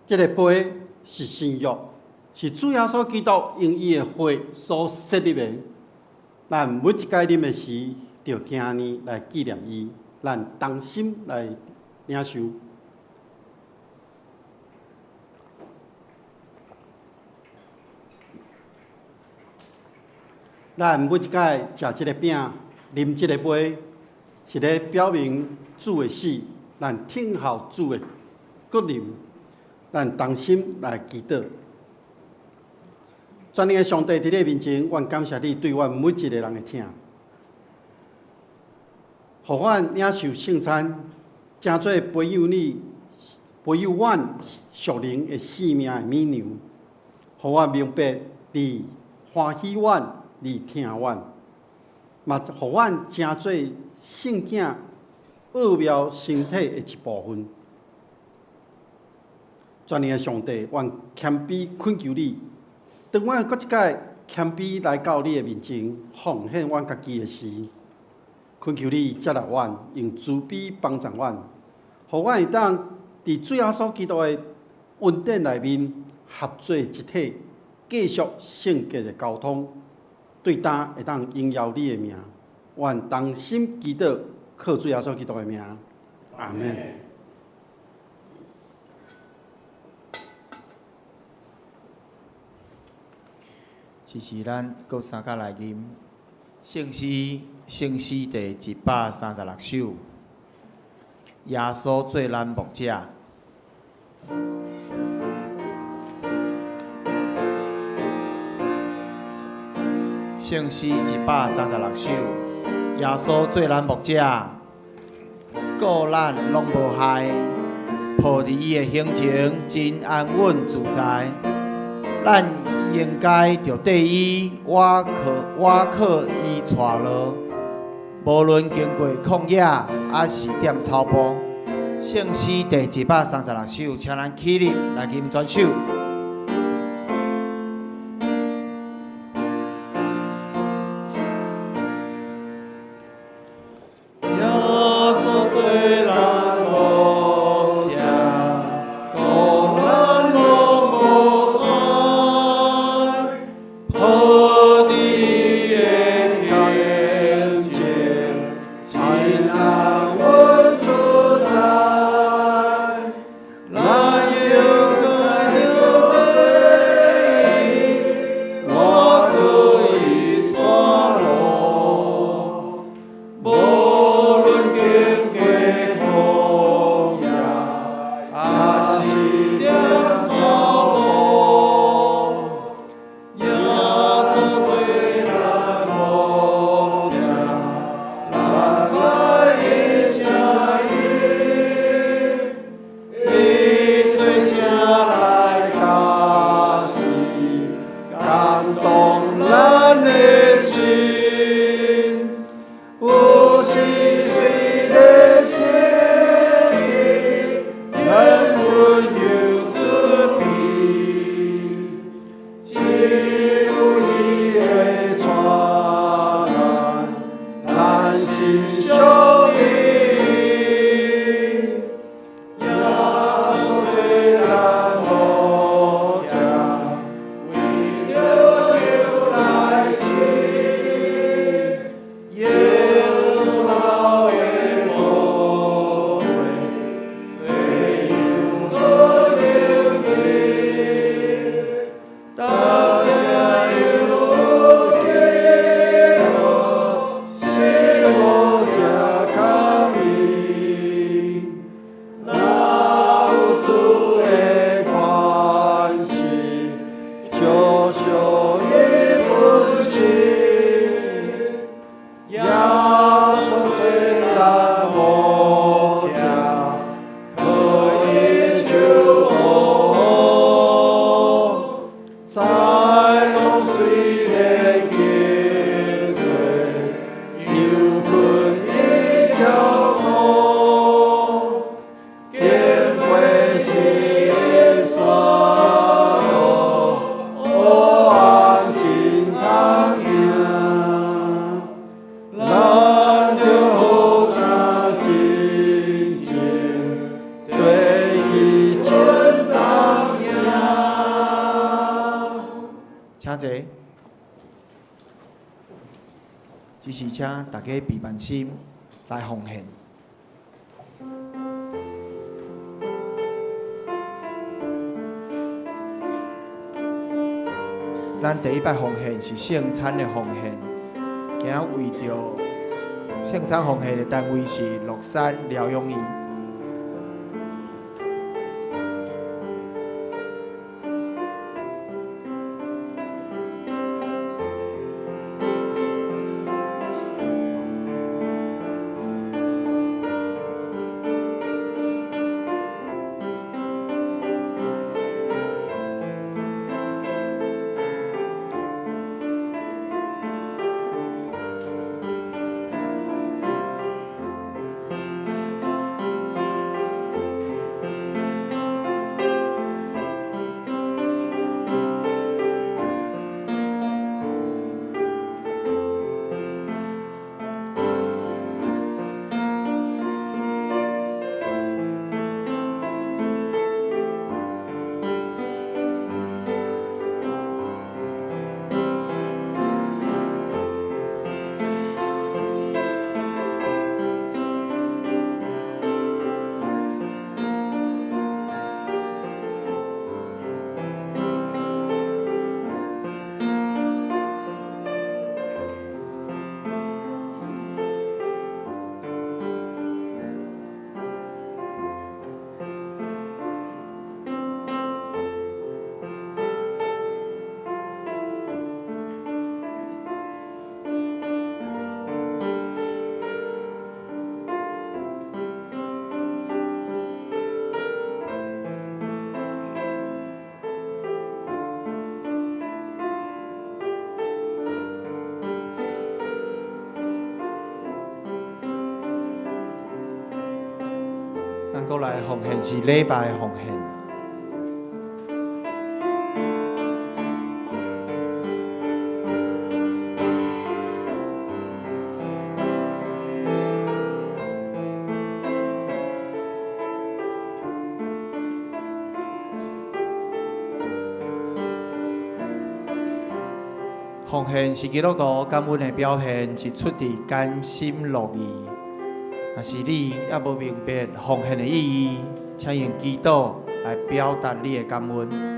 這个杯是新約，是主耶穌基督用伊的血所設立的。咱每一擺啉的時，著行按呢來紀念伊，咱同心來領受。咱每一擺食這个餅、啉這个杯，是咧表明主的死，咱聽候主的降臨，咱同心來祈禱。全能的上帝佇你面前，阮感謝你對阮每一个人的疼，予阮領受聖餐，成做培養你、培養阮屬靈的生命的米糧，予阮明白你歡喜阮，你疼阮，嘛予阮成做聖囝奧妙身體的一部分。全能的上帝，阮謙卑懇求你，當阮閣一擺謙卑來到你的面前，奉獻阮家己的時，懇求你接納阮，用慈悲幫助阮，予阮會當佇主耶穌基督的恩典內面合做一體，繼續聖潔的交通，對當會當榮耀你的名。阮同心祈禱，靠主耶穌基督的名，阿們。這是咱閣三角來吟聖詩，聖詩第136首，耶穌做咱牧者。聖詩136首，耶穌做咱牧者，顧咱攏無害，抱佇伊的胸前，真安穩自在。咱應該著綴伊，倚靠伊帶路，無論經過曠野，抑是踮草埔。聖詩第136首，請咱起立來吟全首。只是請大家閉慢心來奉獻。咱第一擺奉獻是聖餐的奉獻，今仔為著聖餐奉獻的單位是樂山療養院。閣來奉獻是禮拜奉獻。奉獻是基督徒感恩的表現，是出自甘心樂意。若是你猶無明白奉獻的意義，請用祈禱來表達你的感恩。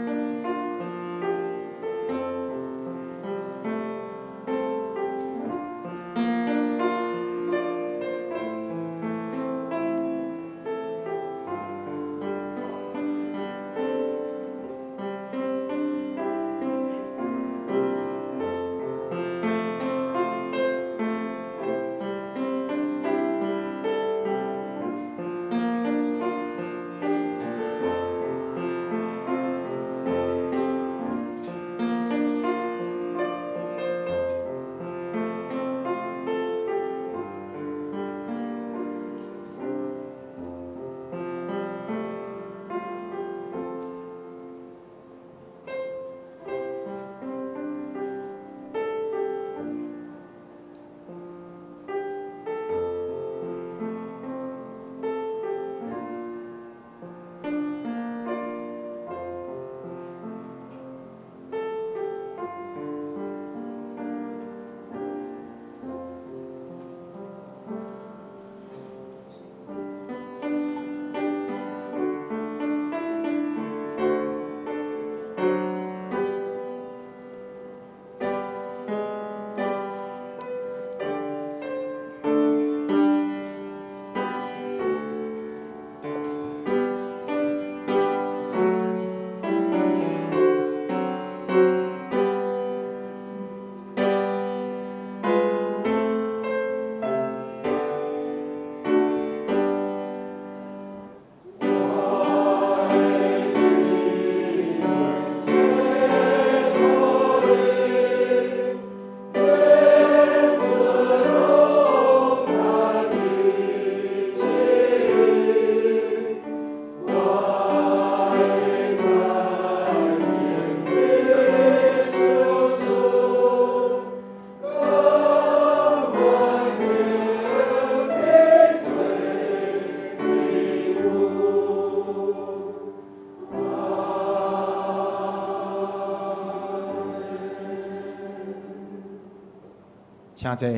請坐。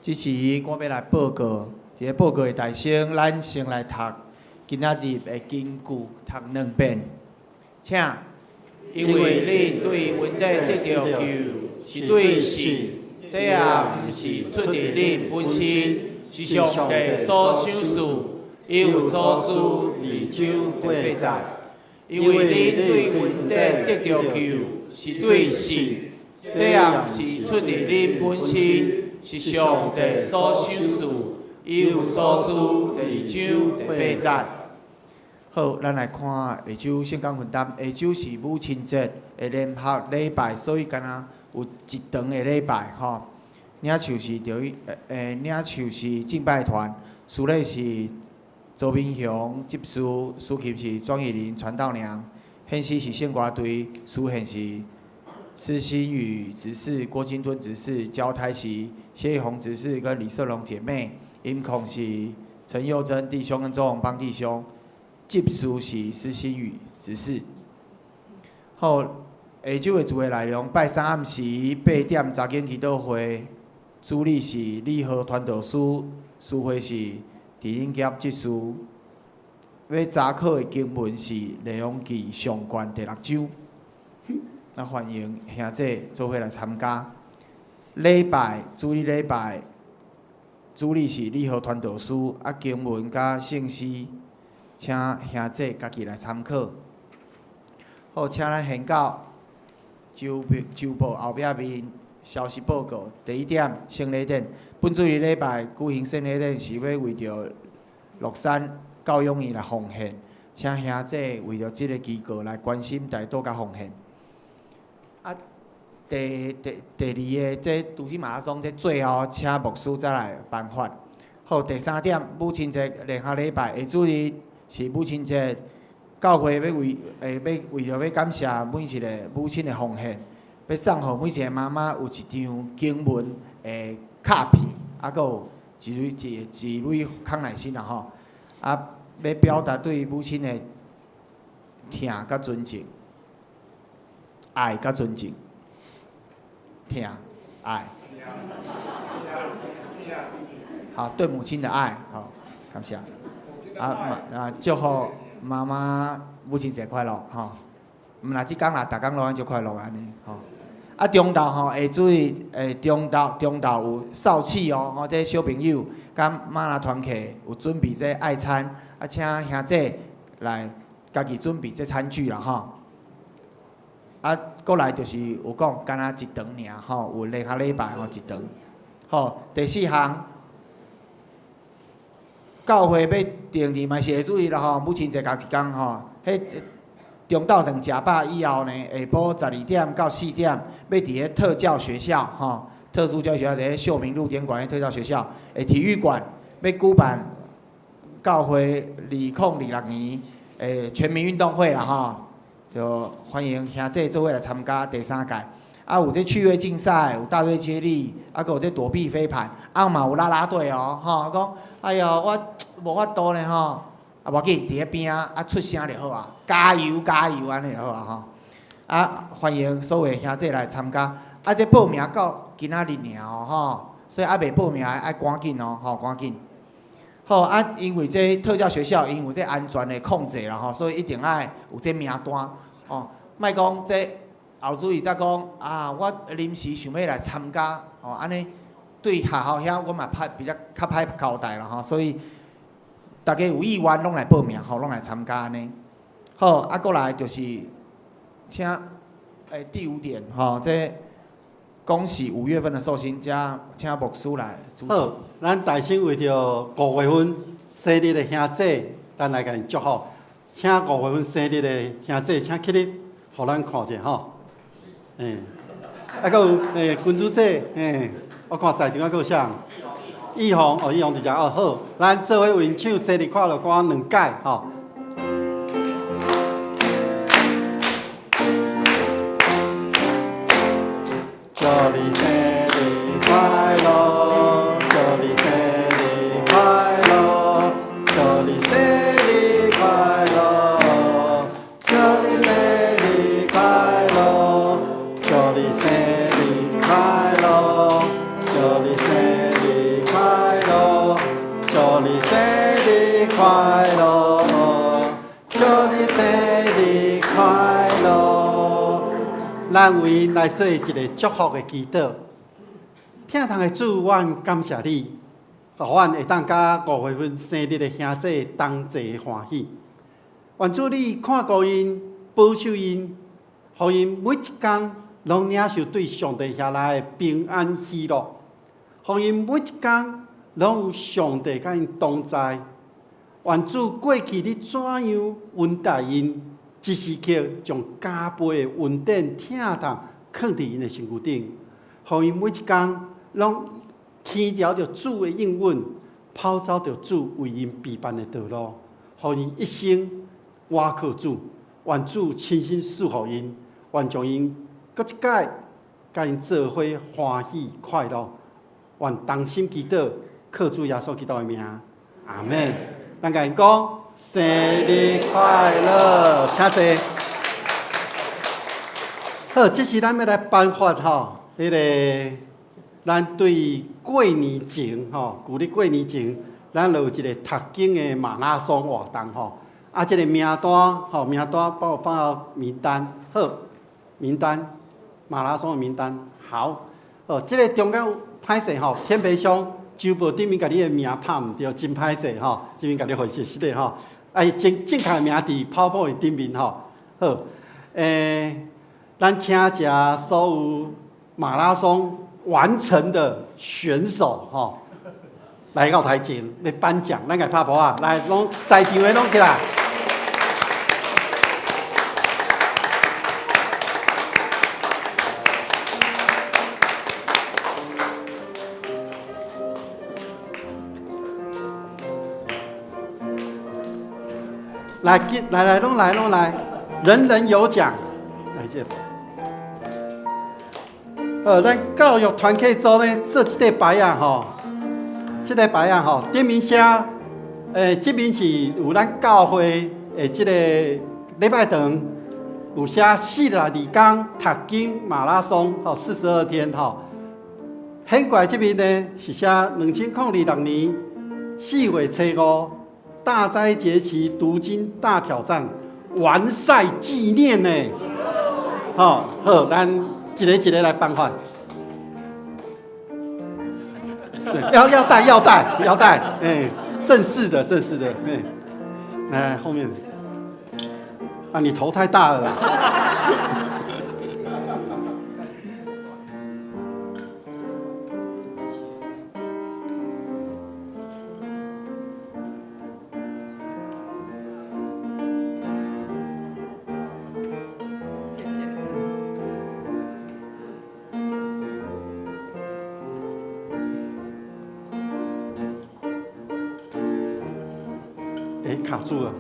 這時我欲來報告，佇咧報告的大先，咱先來讀今仔日的經句，讀兩遍。請，因為恁對恩典得著救，是對信，這也毋是出佇恁本身，是上帝所賞賜，以弗所書二章第八節。因為恁對恩典得著救，是對信，這也毋是出佇恁本身，是上帝所賞賜，以弗所書第二章第八節。好，咱來看下晝聖工分擔。下晝是母親節的聯合禮拜，所以敢若有一長的禮拜吼。領袖是著去，領袖是敬拜團，司禮是周明雄執事，司琴是莊以琳傳道娘，獻詩是聖歌隊，司獻是施新宇執事、郭金敦執事，交台是謝玉紅執事跟李瑟龍姐妹，音控是陳佑珍弟兄跟周宏邦弟兄，執事是施新宇執事。好，下晝的聚會內容，拜三暗時8點查經祈禱會，主禮是李和傳道師，司會是鄭英傑執事。欲查考的經文是《列王紀上卷》第六章。那歡迎兄弟做伙來參加。禮拜主日禮拜，主禮是李和傳道師，啊經文佮聖詩，請兄弟家己來參考。好，請咱宣告週週報後壁面消息報告。第一點，聖禮典，本主日禮拜舉行聖禮典是欲為著樂山教養院來奉獻，請兄弟為著這个機構來關心、代禱佮奉獻。啊，第二个這都市馬拉松，這最後請牧師再來頒發。好，第三點，母親節聯合禮拜，下主日是母親節，教會欲為欲為著欲感謝每一个母親的奉獻，欲送予每一个媽媽有一張經文的卡片，啊，閣有一蕊一一蕊康乃馨啦吼，啊，欲表達對母親的疼佮尊敬，愛佮尊敬，疼愛。好，對母親的愛，好，感謝。啊啊，祝福媽媽母親節快樂，吼！毋若這工啦，逐工攏按足快樂按呢，吼。啊，中晝吼，會注意，中晝有掃屜哦，吼，這小朋友佮媽媽團契有準備這愛餐，啊，請兄弟來家己準備這餐具啦，吼。啊，閣來就是有講，敢若一堂爾，吼，有聯合禮拜吼一堂。好，第四項。教會欲定佇嘛是會注意啦吼，母親節仝一工吼，彼中晝頓食飽以後呢，下晡12點到4點，欲佇彼特教學校吼，特殊教育學校佇彼秀明露天館彼特教學校的體育館，欲舉辦教會2026年的全民運動會啦吼，就歡迎兄弟做伙來參加第三屆。啊，有這趣味競賽，有大隊接力，啊，閣有這躲避飛盤，啊嘛有啦啦隊哦，吼，講，哎喲，我無法度呢吼，啊，無要緊，佇彼邊仔啊出聲就好啊，加油加油按呢就好啊吼，啊，歡迎所有兄弟來參加，啊，這報名到今仔日爾哦吼，所以猶未報名的愛趕緊哦，吼，趕緊。好啊，因為這特教學校𪜶有這安全的控制啦吼，所以一定愛有這名單哦，莫講這。後主日才講啊，我臨時想欲來參加，吼，按呢對學校遐我嘛歹比較較歹交代啦吼，所以逐家有意願攏來報名，吼，攏來參加按呢。好，啊，閣來就是請第五點，吼，這恭喜五月份的壽星，請請牧師來主持。好，咱大先為著五月份生日的兄弟，咱來共𪜶祝福。請五月份生日的兄弟，請起立，予咱看者吼。啊，閣有君主姐，我看在場猶閣有啥？玉紅，哦，玉紅佇遮哦，好，咱做伙為𪜶唱生日快樂歌兩擺吼。祝你生日快樂，祝你生日快樂，祝你生日快樂，祝你生日快樂，祝你生日快樂，祝你生日快樂，祝你生日快樂，祝你生日快樂。咱為𪜶來做一個祝福的祈禱。疼痛的主，阮感謝你，予阮會當佮五月份生日的兄弟同齊歡喜。願主你看顧𪜶，保守𪜶，予𪜶每一工攏領受對上帝遐來的平安喜樂，予𪜶每一工攏有上帝佮𪜶同在。願主過去你怎樣恩待𪜶，這時刻將加倍的恩典疼痛囥佇𪜶的身軀頂，予𪜶每一工攏牽牢著主的應允，跑走著主為𪜶備辦的道路，予𪜶一生倚靠主，願主親身賜予𪜶，願將𪜶閣一擺共𪜶做伙歡喜快樂，願同心祈禱，靠主耶穌基督的名，阿們。咱共𪜶講生日快樂，請坐。好，這時咱欲來頒發吼，彼个咱對過年前吼，舊曆過年前，咱就有一個讀經的馬拉松活動吼。啊，這个名單吼，名單幫我放到名單，好，名單，馬拉松的名單，好，好，這个中間歹勢吼，天培兄，周報頂面共你的名拍毋著，真歹勢吼，這邊共你回釋實的吼，啊，伊正正確的名佇跑步的頂面吼，好，咱請遮所有馬拉松完成的選手吼，來到台前欲頒獎，咱共拍噗仔，來，攏在場的攏起來。來，來來，攏來攏來，人人有獎，來這。咱教育團契組呢，做這個牌仔吼，這個牌仔吼，頂面寫，這邊是有咱教會的這個禮拜堂，有寫42天讀經馬拉松，吼，42天吼。反過來這邊呢，是寫2026年4月初五大齋節期讀經大挑戰完賽紀念呢，吼，好，咱一个一个來頒發。對，要帶要帶要帶，欸，正式的正式的，欸，來後面，啊，你頭太大了啦。欸，卡住了。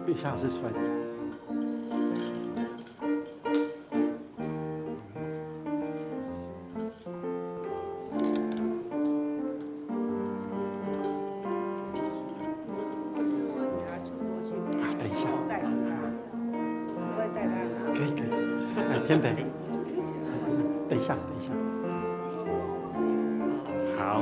一下子出來。啊，等一下。可以可以，來天培，等一下等一下。好。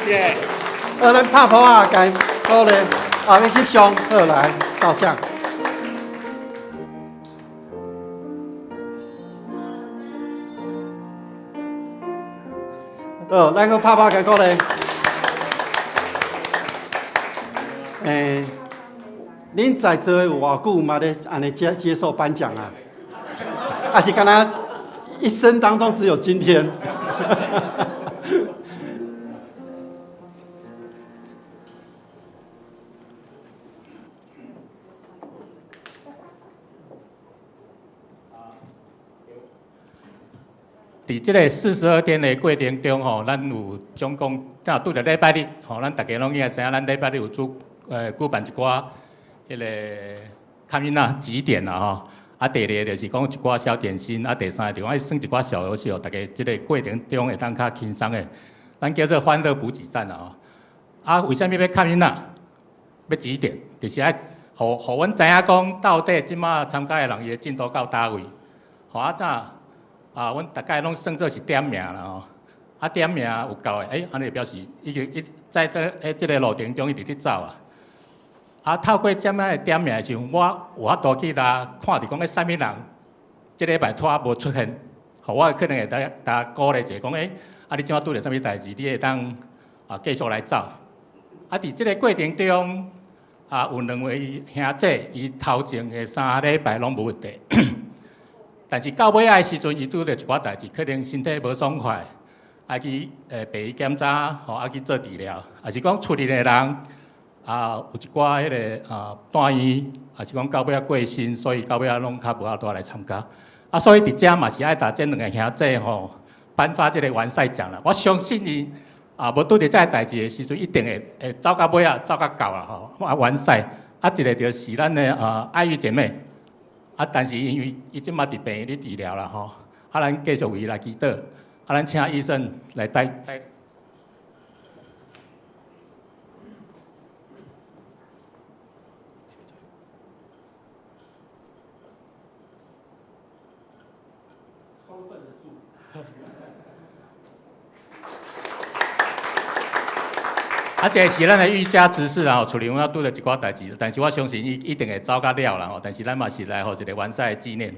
謝謝。咱拍噗仔，共鼓勵，啊，欲翕相，好來照相。好，咱閣拍噗仔，共鼓勵。欸，恁在座的有偌久嘛咧按呢接受頒獎啊？還是敢若一生當中只有今天？佇這个42天的過程中吼，咱有總共，啊，拄著禮拜日吼，咱逐家攏應該知影，咱禮拜日有舉辦一寡彼个較囡仔集點啦吼。啊，第二个就是講一寡小點心，啊，第三個就講愛耍一寡小遊戲，予逐家這个過程中會當較輕鬆的。咱叫做歡樂補給站啦吼。啊，為啥物欲較囡仔？欲集點，就是愛予阮知影講，到底這馬參加的人伊的進度到佗位。吼啊，那啊，阮逐概攏算做是點名啦吼。啊，點名有夠的，欸，按呢表示已經一在這个路程中一直咧走啊。啊，透過這擺的點名的時陣，我有法度去來看著講，欸，啥物人這禮拜拖無出現，予我可能會使共鼓勵一下，講，欸，啊，你這馬拄著啥物代誌，你會當啊繼續來走。啊，佇這个過程中，啊，有兩位兄姐，伊頭前的3禮拜攏無問題，但是到尾仔的時陣，伊拄著一寡代誌，可能身體無爽快，愛去病院檢查，吼，愛去做治療，抑是講厝裡的人啊，有一寡彼个啊住院，抑是講到尾仔過身，所以到尾仔攏較無法度來參加。啊，所以佇遮嘛是愛共這兩个兄姐吼頒發這个完賽獎啦。我相信伊啊，無拄著這个代誌的時陣，一定會走到尾仔，走到到啦吼，啊完賽。啊，一个就是咱的啊愛玉姐妹，啊，但是因為伊這馬佇病院咧治療啦吼，啊，咱繼續為伊來祈禱，啊，咱請醫生來帶帶。啊，這個是咱的瑜伽執事啦吼，厝裡有影拄著一寡代誌，但是我相信伊一定會走甲了啦吼。但是咱嘛是來予一个完賽的紀念。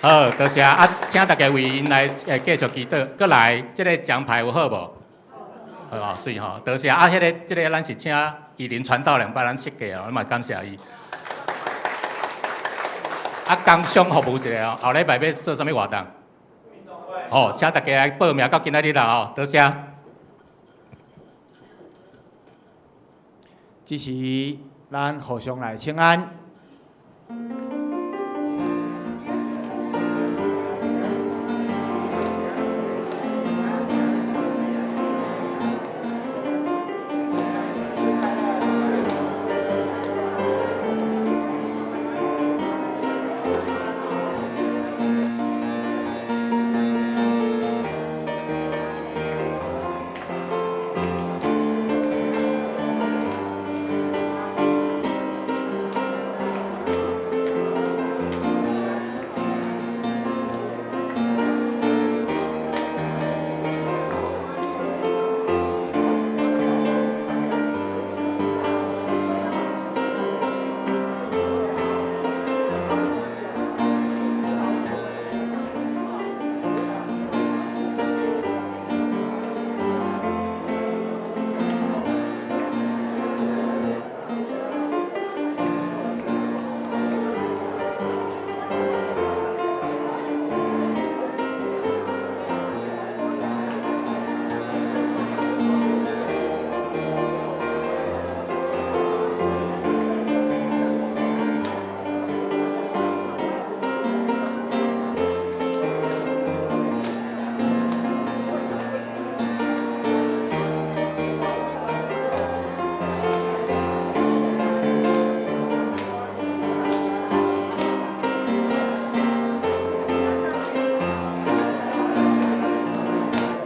好，多謝啊！請大家為𪜶來繼續祈禱。閣來，這个獎牌有好無？好哦，媠吼，多謝啊！彼个這个咱是請以琳傳道人幫咱設計哦，咱嘛感謝伊。啊，工商服務一下哦，後禮拜欲做啥物活動？好，請大家來報名到今仔日啦哦，多謝。這時，咱互相來請安。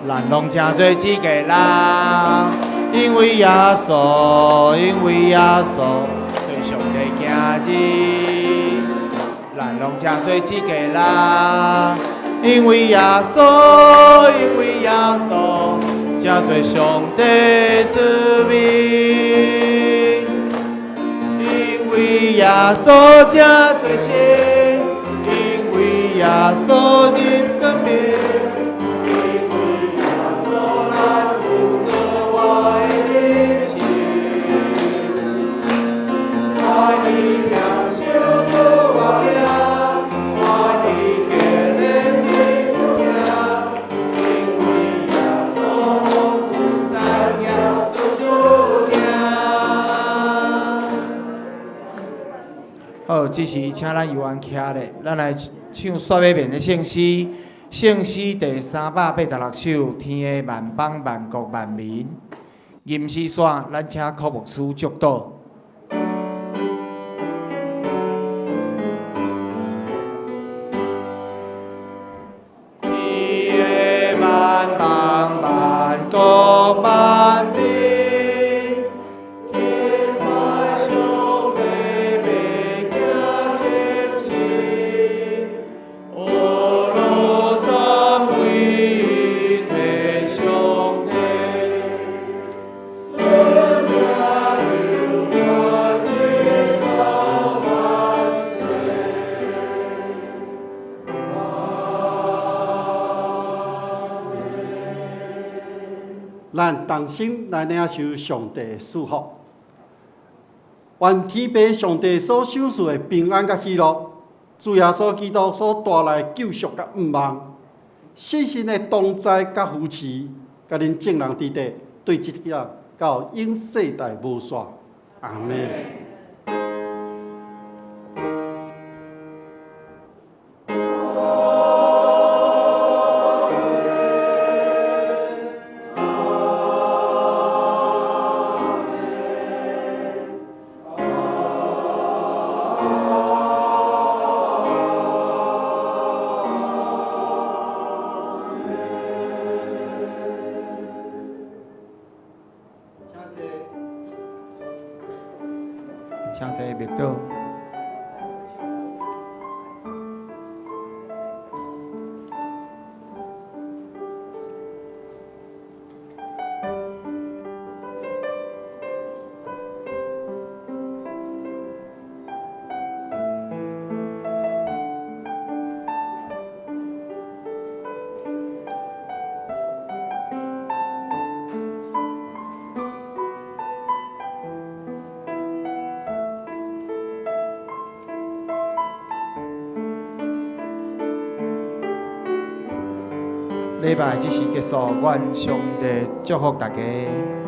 咱攏成做一家人，因為耶穌，因為耶穌做上帝囝兒。咱攏成做一家人，因為耶穌，因為耶穌成做上帝子民。因為耶穌成做神，因為耶穌入光明。好，這時請咱遊安徛咧，咱來唱煞尾面的聖詩，聖詩第386首，天的萬邦萬國萬民。吟詩煞，咱請柯牧師祝禱。天的萬邦萬國萬民。咱同心來領受上帝的祝福，願天父上帝所賞賜的平安佮喜樂，主耶穌基督所帶來的救贖佮盼望，聖神的同在佮扶持，佮恁眾人佇底，對這刻到永世代無煞。阿們。請坐默禱。禮拜這時結束，願上帝祝福大家。